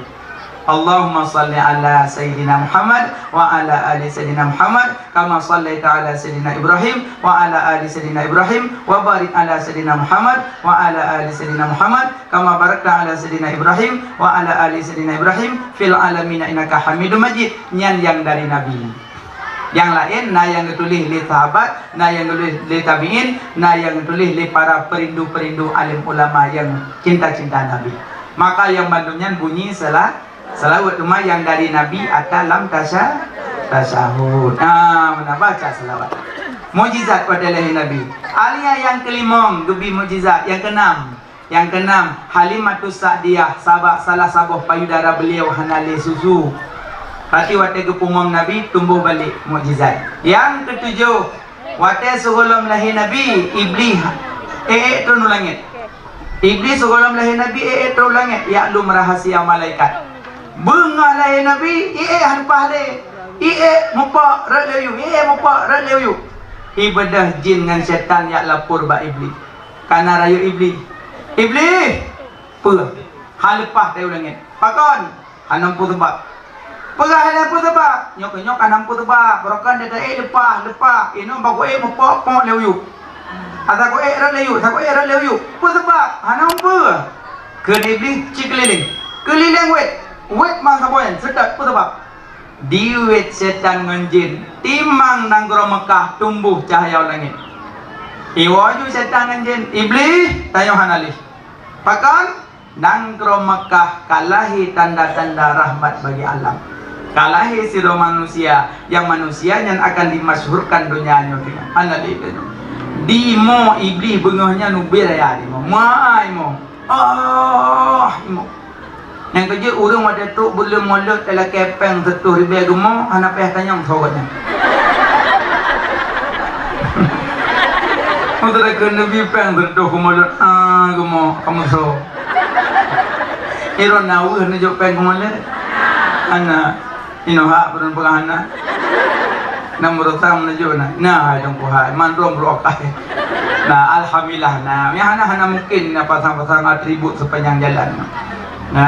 Allahumma salli ala Sayyidina Muhammad wa ala ali Sayyidina Muhammad kama sallaita ala Sayyidina Ibrahim wa ala ali Sayyidina Ibrahim wa barik ala Sayyidina Muhammad wa ala ali Sayyidina Muhammad kama barakta ala Sayyidina Ibrahim wa ala ali Sayyidina Ibrahim fil alamin innaka Hamidum Majid. Nyan yang dari Nabi. Nyang laén na nyang geutuléh lé sahabat, na nyang geutuléh lé tabi'in, na nyang geutuléh lé para peurindu-peurindu alim ulama nyang cinta-cinta Nabi. Maka nyang bandum nyan bunyi sela-, selawat, teuma nyang dari Nabi ata lam tasya-, tasyahud. Nah, meunan baca selawat. Mukjizat pada lahé Nabi. Alia nyang keulimong geubi mukjizat, nyang keunam. Nyang keunam, Halimatus Sa'diyah, sabab salah saboh payudara beliau hana lé susu. Tapi watée geupeumom Nabi, tumboh balek, mukjizat. Nyang keutujoh, watée sigohlom lahé Nabi, Iblih ék-ék trôn u langét. Iblih sigohlom lahé Nabi, ék-ék trôn u langét, jak lom rahsia malaikat. Beungoh lahé Nabi, ék-ék han paih lé. Ék-ék mupok rot lé u yup, ék-ék mupok rot lé u yup. Ibeudôh jin ngon syaitan jak lapor bak Iblih. Kana rayeuk Iblih. Iblih! Peue? Hana leupah tayue u langét. Pakon? Hana peue seubab. Peugah hana peue seubab. Nyoe keuh nyoe ka hana peue seubab. Barokon teuka ék leupah, leupah. Inong bak ku ék mupok-pok lé u yup. Asa ku ék rot lé u yup, asa ku ék rot lé u yup. Peue seubab? Hana peue. Kheun Iblih ci keulileng. Keulileng wét. Wét masa boyan, seutôt peue seubab. Di wét syaitan ngon jén, timang nanggroe Meukah tumboh cahya u langét. Iwoe ju syaitan ngon jén, "Iblih, tanyoe hana lé." Pakon? Nanggroe Meukah ka lahé tanda-tanda rahmat bagi alam. Ka lahé sidroe manusia, nyang manusia nyan akan dimasyhurkan donya nyoe. Hana lé tanyoe. Di mo Iblih beungoh nyan ubé raya di mo. Mai mo. Ah, imo. Nyang keujeuet ureuëng watée trok buleuen mulod talakée péng sireutoh ribée geumo, hana payah tanyong soe gobnyan. Meunyoe teuka neubi péng sireutoh keu mulod, ah, geumo, kamoe soe. Iron na weueh neujok péng keu mulod? Hana. Inoe hak peureun peugah na. Na meureutam meunujok na. Na hai Teungku hai, mandum beureukai. Na, alhamdulillah na. Nyang hana, hana mungkin na pasang-pasang atribut sepanjang jalan. Na,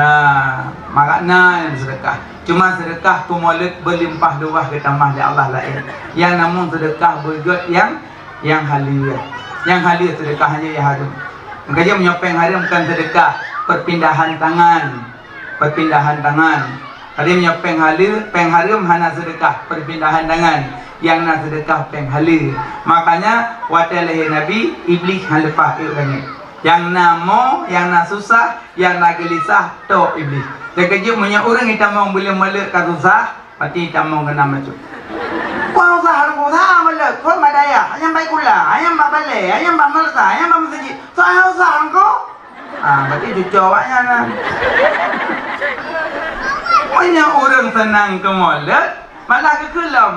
maka na nyang seudeukah. Cuma seudeukah peumulod beulimpah luwah geutamah lé Allah laén. Nyang namong seudeukah beugét nyang, nyang haleue. Nyang haleue seudeukah aja nyang hareuem. Makajih meunyoe péng hareuem kan seudeukah, perpindahan tangan. Perpindahan tangan. Jadi meunyoe péng haleue, péng hareuem hana seudeukah, perpindahan tangan. Nyang na seudeukah péng haleue. Makanya watée lahé Nabi, Iblih hana leupah ék u langét. Nyang na mo, nyang na susah, nyang na geulisah, tok Iblih. Teukeujeuet meunyoe ureuëng itamong buleuen mulod ka susah, pati itamong keunan bacut. Wah, susah, susah mulod, kon bak dayah, hana bak sikula, hana bak balée, hana bak madrasah, hana bak meuseujid. Susah, susah engkau. Ah, berarti cuco awaknyan kan. Meunyoe ureuëng seunang keu mulod, malah geukheun lom,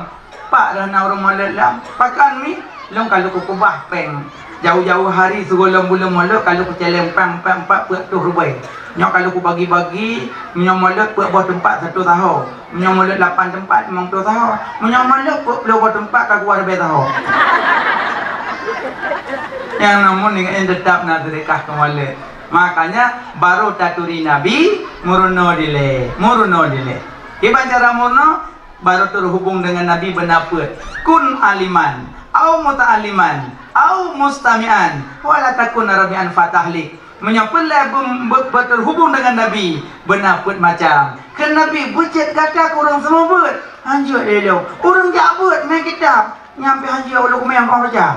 "Pak dah na ureuëng mulod lom." "Pakon mi?" "Lôn ka lôn kukeubah péng. Jauh-jauh hari sigohlom buleuen mulod ka lôn kucaleng péng, péng empat peuet ribée. Nyoe ka lôn kubagi-bagi, meunyoe mulod peuet boh teumpat satu saho." Meunyoe mulod lapan teumpat, limong ploh saho. Meunyoe mulod peuet ploh boh teumpat ka dua ribée saho. Nyang namun ingat tetap na sedekah keu waleueng. Makanya baru taturi Nabi, meurunoe dilée, meurunoe dilée. Kiban cara meurunoe, baru terhubung dengan Nabi beuna peuet. Kun aliman, au muta'alliman, au mustami'an, wala takun rabi'an fatahlik. Meunyoe peureulée beu-, beu-, beuterhubung dengan Nabi, beuna peuet macam. Keu Nabi beujeuet gata keu ureuëng seumeubeuet, hanjeuet lé lôn. Ureuëng jak beuet mé kitab, nyang pih hanjeuet ulôn kumé nyang baca.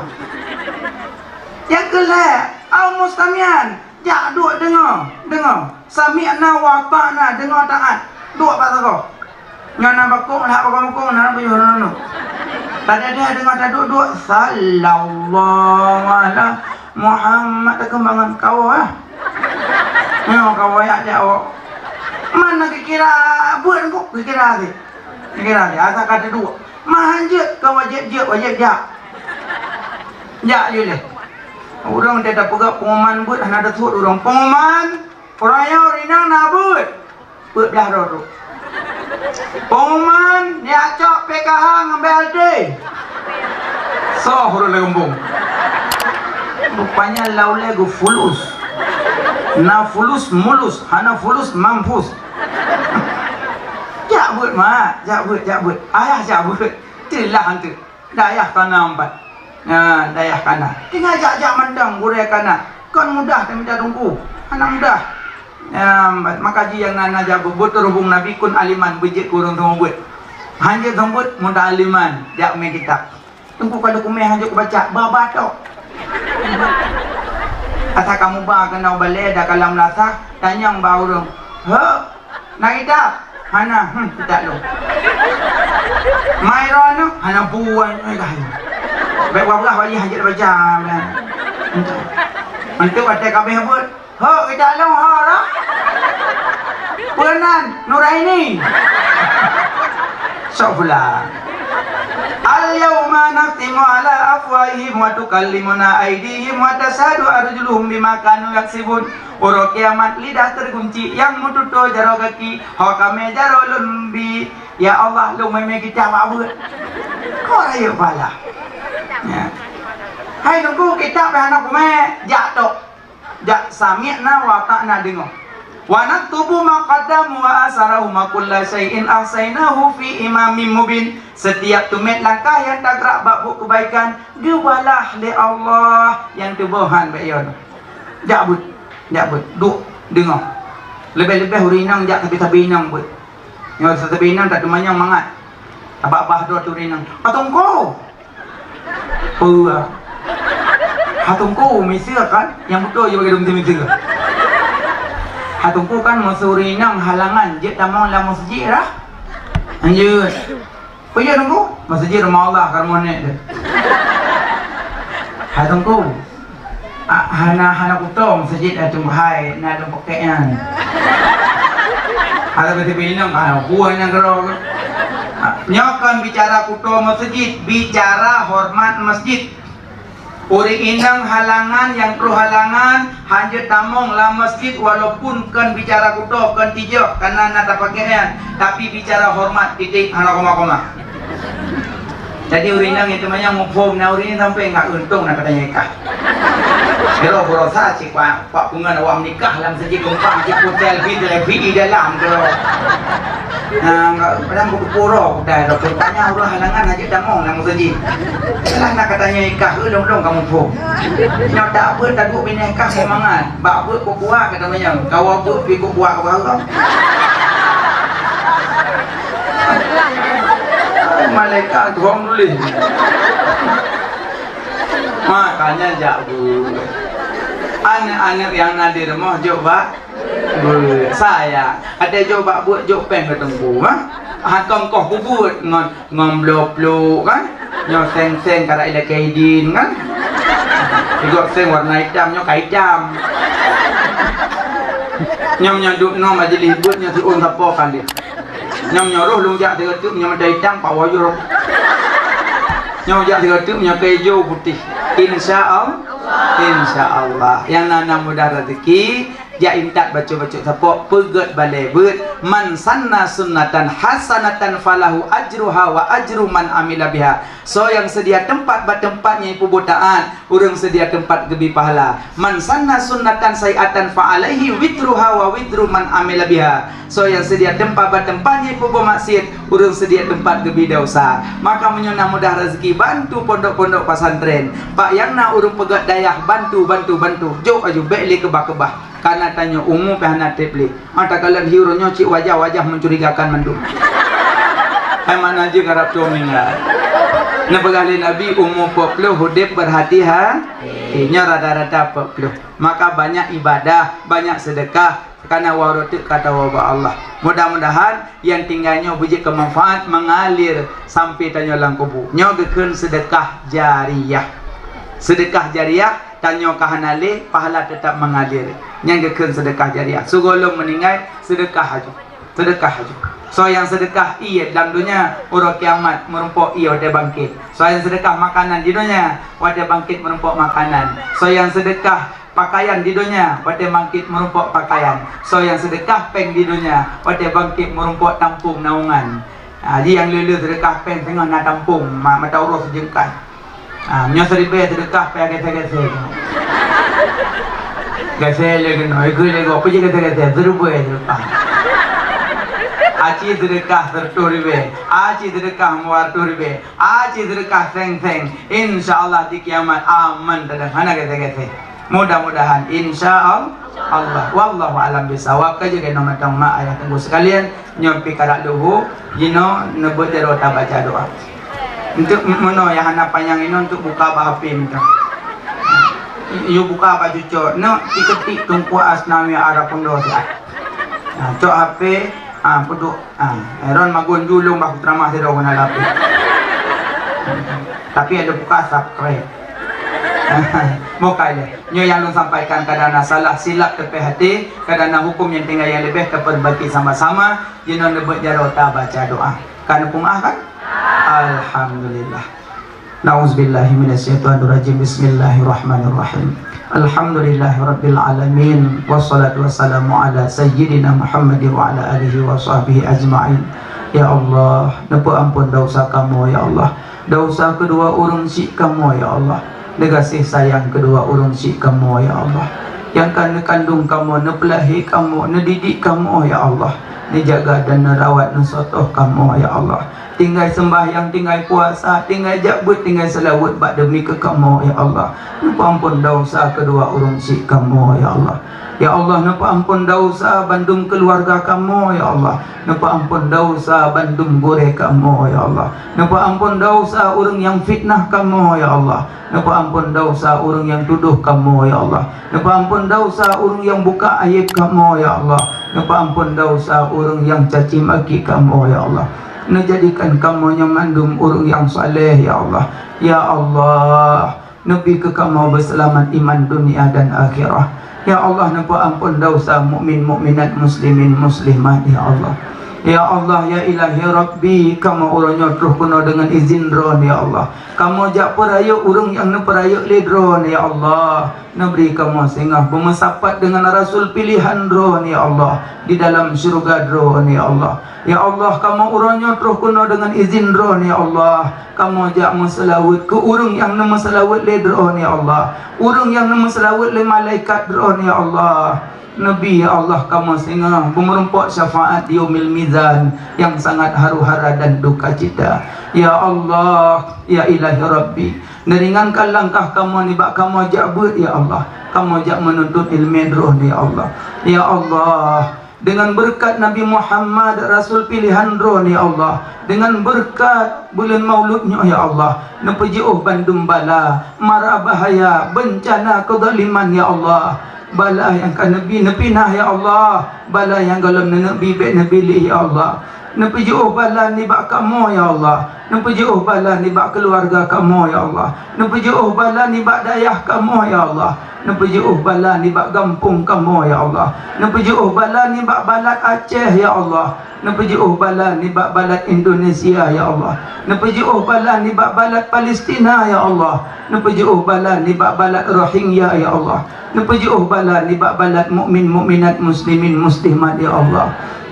Nyang keu lhée, au mustami'an, jak duek deungoe, deungoe. Sami'na wa ata'na, deungoe taát. Duek bak sagoe. Nyan na bakong, na bakong-bakong, na buyuh nyoe. Tadi dia dengar taduek-duek, "Sallallahu ala Muhammad," takeumbang kawoe, ah. Nyoe kawoe yak jak awak. Mana kira buat engkau, kira sih. Kira sih, asal kata dua. Mah hanjeuet, kau wajib jeuet, wajib jak. Jak je leh. Ureuëng dia dah peugah pengumuman buat, hana ada suat ureuëng. Pengumuman, Peuraya rinang na beuet, peuet blah droe tu. Pengumuman, neujak cok P K H ngon B L T. Soh ureuëng lam gampông. Rupanya lau lé geu fulus. Na fulus mulus, hana fulus mampus. Jak beuet, mak, jak beuet, jak beuet. Ayah jak beuet. Teulah hantu. Dayah kana empat. Nah, dayah kana. Tinggai jak-jak mantong gurée kana. Kon mudah tamita teungku. Hana mudah. Nah, empat. Maka ji nyang na, na jak beuet terhubung Nabi kun aliman beujeuet keu ureuëng seumeubeuet. Hanjeuet seumeubeuet muta'alliman, jak mé kitab. Teungku kalau kumé hanjeuet kubaca, ba-ba tok. Asa kamu ba keunoe balée dak kalam lasah, tanyong ba ureuëng. Heuh, Na kitab? Hana, hmm, kitab lôn. Mai droeneuh? Hana buai, ai dah. Bék wabah wajih hajat baca. Untuk watée kabeh buet. Ho, kitab lôn ho dah. Peue nan? Nuraini. Sok pula. Al-yauma nakhtimu ala afwahihim wa tukallimuna aidihim wa tasyhadu arjuluhum bima kanu yaksibun. Uroe kiamat lidah teugunci nyang meututoe jaroe gaki, ho kamé jaroe lôn bi, ya Allah, lôn meume kitab bak beuet. Kok rayeuk pahala? Ya. Hai teungku, kitab dah hana kumé, jak tok. Jak sami'na wa ata'na deungoe. Wa naktubu ma qaddamu wa asarahum wa kulla syai'in ahsainahu fi imamin mubin. Setiap tumet langkah nyang tagrak bak buet keubaikan, geubalah lé Allah nyang teubohan bak yon. Jak beuet, jak beuet, duek deungoe. Leubeh-leubeh ureuëng inong jak sabe-sabe inong beuet. Nyoe sabe-sabe inong tateumanyong mangat. Abak bah droe turi inong. Patong ko! Peue? Hatungku miseue kan? Nyang beutôi je bagi dum miseue. Hatungku kan meusuri nang halangan jeuet tamong lam meuseujid dah. Lanjut. Peue jeuet tungku? Meuseujid rumoh Allah kan moh nek tu. Hatungku. Ah, hana, hana kuto meuseujid dah tunggu hai na dum pokek nyan. Ada beutôi binong ah buah nyang keudroe. Nyoe kon bicara kuto meuseujid, bicara horeumat masjid. Ureuëng inong halangan nyang troh halangan hanjeuet tamong lam masjid walaupun kon bicara kuto kon tijoh kana na tapakée nyan, tapi bicara horeumat titik hana koma-koma. Jadi ureuëng inong nyang teumanyong muphom na ureuëng sampai nggak untung na katanya nikah. Kalau berosa cik Pak Pak pungan awak menikah lam segi tumpang, cik pun selfie, selfie di dalam tu. Nah, enggak, padahal buku pura udah ada pun tanya orang halangan aja damong lam segi. Salah nak katanya nikah, ulung-ulung kamu pun. Nyo tak apa, tak buat bini nikah semangat. Bak buat kuat-kuat kata macam, kawa buat pi kuat-kuat kau. Malaikat tuang tulis. Makanya jak bu. Anak-anak yang ada rumah jok bak Beuh, sayang. Ada jok bak buet jok péng keu teungku, ha? Ha, kong koh kubuet ngon, ngon bloe pluk, kan? Nyoe seng-seng karak ilakée idin, kan? Igok seng warna itam, nyoe ka itam. Nyoe, nyoe duek nyoe majelis buet, nyoe siôn sapo kan dia. Nyoe, nyoe roh lôn jak sigoe teuk, nyoe mata itam, pak woyok. Nyoe jak sigoe teuk, nyoe keu ijo putih. Insya Allah. Insya Allah. Yang na, na mudah rezeki, Jak intat bacut-bacut sapok, peugét balée beuet, "Man sanna sunnatan hasanatan falahu ajruha wa ajru man amila biha." Soe nyang seudia teumpat bak teumpat nyang peubuet taát, ureuëng seudia teumpat geubri pahala. "Man sanna sunnatan sayyi'atan fa alaihi wizruha wa wizru man amila biha." Soe nyang seudia teumpat bak teumpat nyang peubuet maksiat, ureuëng seudia teumpat geubri desya. Maka meunyoe na mudah raseuki, bantu pondok-pondok pesantren. Bak nyang na ureuëng peugét dayah, bantu, bantu, bantu. Jok aju, bék lé keubah-keubah. Kana tanyoe umu pih hana treb lé. Mata kalon hiuroe nyoe cit wajah-wajah mencurigakan mandum. Hai mana jeuet karab tueng ninggai. Neupeugah lé Nabi, "Umu peuet ploh udeb berhati-hati." Nyoe rata-rata peuet ploh. Maka banyak ibadah, banyak sedekah, karena waroh teuk ka tawoe bak Allah. Mudah-mudahan nyang tinggai nyoe beujeuet keu manfaat mengalir sampai tanyoe lam kubu. Nyoe geukheun sedekah jariah. Sedekah jariah, tanyoe ka hana lé, pahala tetap mengalir. Nyan geukheun sedekah jariah. Sigohlom meuninggai, sedekah aju. Sedekah aju. Soe nyang sedekah ié lam donya, uroe kiamat meurumpok ié watée bangkét. Soe nyang sedekah makanan di donya, watée bangkét meurumpok makanan. Soe nyang sedekah pakaian di donya, watée bangkét meurumpok pakaian. Soe nyang sedekah péng di donya, watée bangkét meurumpok tampông naungan. Ha, ji nyang le-le sedekah péng teungoh na tampông, ma-, mata uroe sijeungkai. Ha, meunyoe siribée sedekah péng gasée-gasée. Gasée lé keunoe, ikeu lé gob, peue jih gasée-gasée, siribée sedekah. Aci sedekah siratoh ribée, aci sedekah dua ratoh ribée, aci sedekah seng-seng. Insya Allah di kiamat aman teuh, hana gasée-gasée. Mudah-mudahan, insya Allah. Wallahu a'lam bishawab. Ka jeuet keunoe mantong mak ayah teungku sekalian, nyoe pih karab leuhô, jinoe neubeuet jaroe tabaca doa. Untuk meunoe nyang hana panyang inoe untuk buka bak H P mantong. Yue buka bak cucok, neuk tiketik Teungku Asnawi Arapun Dosa. Nah, cok H P, ah, peuduek. Ah, Aaron magun julong bak ceramah sidroe keunan lapéh. Tapi ada buka subscribe. Bukai lé. Nyoe nyang lôn sampaikan, kadang na salah silap teupéh até, kadang na huköm nyang tinggai nyang leubeh tapeurbaiki sama-sama, jinoe neubeuet jaroe tabaca doa. Ka neupeumaah kan? Alhamdulillah. Na'udzubillahi minasyaitonirrajim. Bismillahirrahmanirrahim. Alhamdulillahirabbil alamin. Wassalatu wassalamu ala sayyidina Muhammad wa ala alihi wa sahbihi ajma'in. Ya Allah, neupeuampon desya kamoe, ya Allah. Desya keudua ureuëng syik kamoe, ya Allah. Neugaséh sayang keudua ureuëng syik kamoe, ya Allah. Nyang ka neukandong kamoe, neupeulahé kamoe, neudidik kamoe, ya Allah. Neujaga dan neurawat, neusotoh kamoe, ya Allah. Tinggai seumbahyang, tinggai puasa, tinggai jak beuet, tinggai seulaweuet bak demi keu kamoe, ya Allah. Neupeuampon desya keudua ureuëng syik kamoe, ya Allah. Ya Allah, neupeuampon desya bandum keuluwarga kamoe, ya Allah. Neupeuampon desya bandum gurée kamoe, ya Allah. Neupeuampon desya ureuëng nyang fitnah kamoe, ya Allah. Neupeuampon desya ureuëng nyang tudoh kamoe, ya Allah. Neupeuampon desya ureuëng nyang buka aieb kamoe, ya Allah. Neupeuampon desya ureuëng nyang caci maki kamoe, ya Allah. Neujadikan kamoe nyoe mandum ureuëng nyang saleh, ya Allah. Ya Allah, neubi keu kamoe beuseulamat iman dunia dan akhirat. Ya Allah, neupeuampon desya mukmin, mukminat, muslimin, muslimat, ya Allah. Ya Allah, ya Ilahi Rabbi, kamoe uroe nyoe troh keunoe deungon izin Droeneuh, ya Allah. Kamoe jak peurayeuk ureuëng nyang neupeurayeuk lé Droeneuh, ya Allah. Neubri kamoe singoh beumeusapat deungon rasul piléhan Droeneuh, ya Allah, di dalam syeuruga Droeneuh, ya Allah. Ya Allah, kamoe uroe nyoe troh keunoe deungon izin Droeneuh, ya Allah. Kamoe jak meuseulaweuet keu ureuëng nyang neumeuseulaweuet lé Droeneuh, ya Allah. Ureuëng nyang neumeuseulaweuet lé malaikat Droeneuh, ya Allah. Neubi, ya Allah, kamoe singoh beumeurumpok syafaat di Yaumil Mizan nyang sangat haru-hara dan duka cita. Ya Allah, ya Ilahi Rabbi, neuringankan langkah kamoe nibak kamoe jak beuet, ya Allah. Kamoe jak meununtut iéleumé Droeneuh, ya Allah. Ya Allah, deungon beureukat Nabi Muhammad, rasul piléhan Droeneuh, ya Allah, deungon beureukat buleuen Maulud nyoe, ya Allah, neupeujiôh bandum bala, mara bahaya, beuncana, keuzaliman, ya Allah. Bala nyang ka neubi neupinah, ya Allah. Bala nyang gohlom neuneubi bék neubi lé, ya Allah. Neupeujiôh bala nibak kamoe, ya Allah. Neupeujiôh bala nibak keuluwarga kamoe, ya Allah. Neupeujiôh bala nibak dayah kamoe, ya Allah. Neupeujiôh bala nibak gampông kamoe, ya Allah. Neupeujiôh bala nibak balat Aceh, ya Allah. Neupeujiôh bala nibak balat Indonesia, ya Allah. Neupeujiôh bala nibak balat Palestina, ya Allah. Neupeujiôh bala nibak balat Rohingya, ya Allah. Neupeujiôh bala nibak balat mukmin, mukminat, muslimin, muslimat, ya Allah.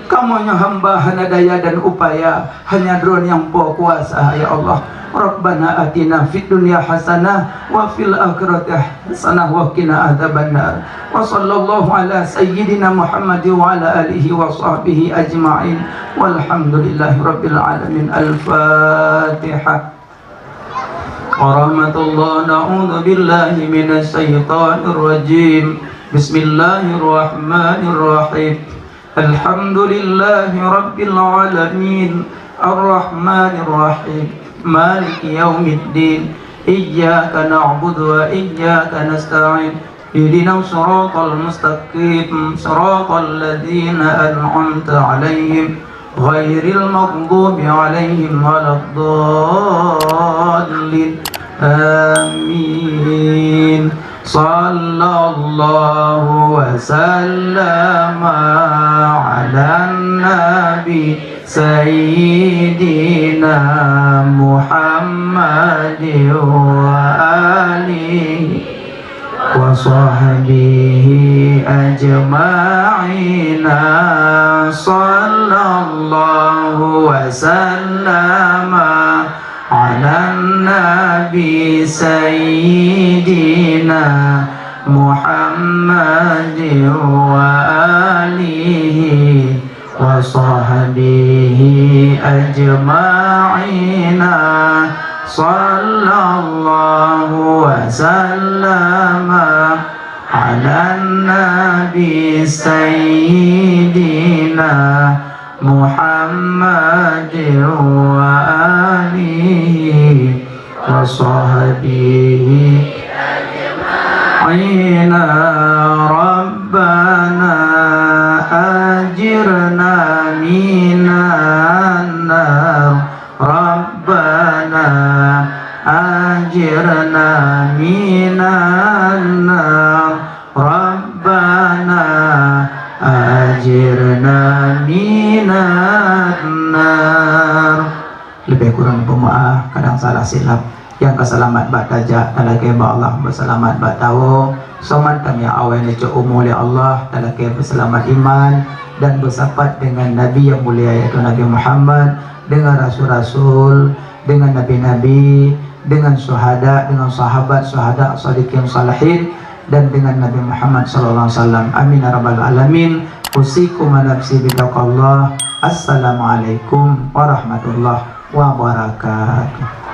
Kamoe nyoe hamba hana daya dan upaya, hanya Droe nyang po kuasa, ya Allah. Rabbana atina fid dunya hasanah wa fil akhirati hasanah wa qina adzabannar. Wa sallallahu ala sayyidina Muhammad wa ala alihi wa sahbihi ajma'in. Walhamdulillahi rabbil alamin. Al-Fatihah. Warahmatullah, na'udzubillahi minasy syaithanir rajim. Bismillahirrahmanirrahim. Alhamdulillahi rabbil alamin. Arrahmanirrahim. Maliki yaumiddin. Iyyaka na'budu wa iyyaka nasta'in. Ihdinas siratal mustaqim. Siratal ladzina an'amta 'alaihim. Ghairil maghdubi 'alaihim waladdallin. Amin. Sallallahu wa sallama 'alan nabi sayyidina Muhammad wa alihi wa sahbihi ajma'ina. Sallallahu wa sallama 'alan nabi sayyidina Muhammad wa alihi wa sahbihi ajma'ina. Sallallahu wa sallama 'alan nabi sayyidina Muhammad wa alihi wa sahbihi ajma'ina. Rabbana ajirna minan nar. Rabbana ajirna minan nar. Rabbana ajirna minan nar. Leubeh kurang peumaáh, kadang salah silap. Nyang ka seulamat bak tajak, talakée bak Allah, beuseulamat bak tawoe. Soe mantong nyang awai neucok umu lé Allah, talakée beuseulamat iman dan beusapat deungon Nabi nyang mulia, yaitu Nabi Muhammad, deungon rasul-rasul, deungon nabi-nabi, deungon syuhada, deungon sahabat, syuhada, shadiqin, shalihin, dan deungon Nabi Muhammad sallallahu alaihi wasallam. Amin ya rabbal alamin. Usikum wa nafsi bitaqwallah. Assalamualaikum warahmatullahi wabarakatuh.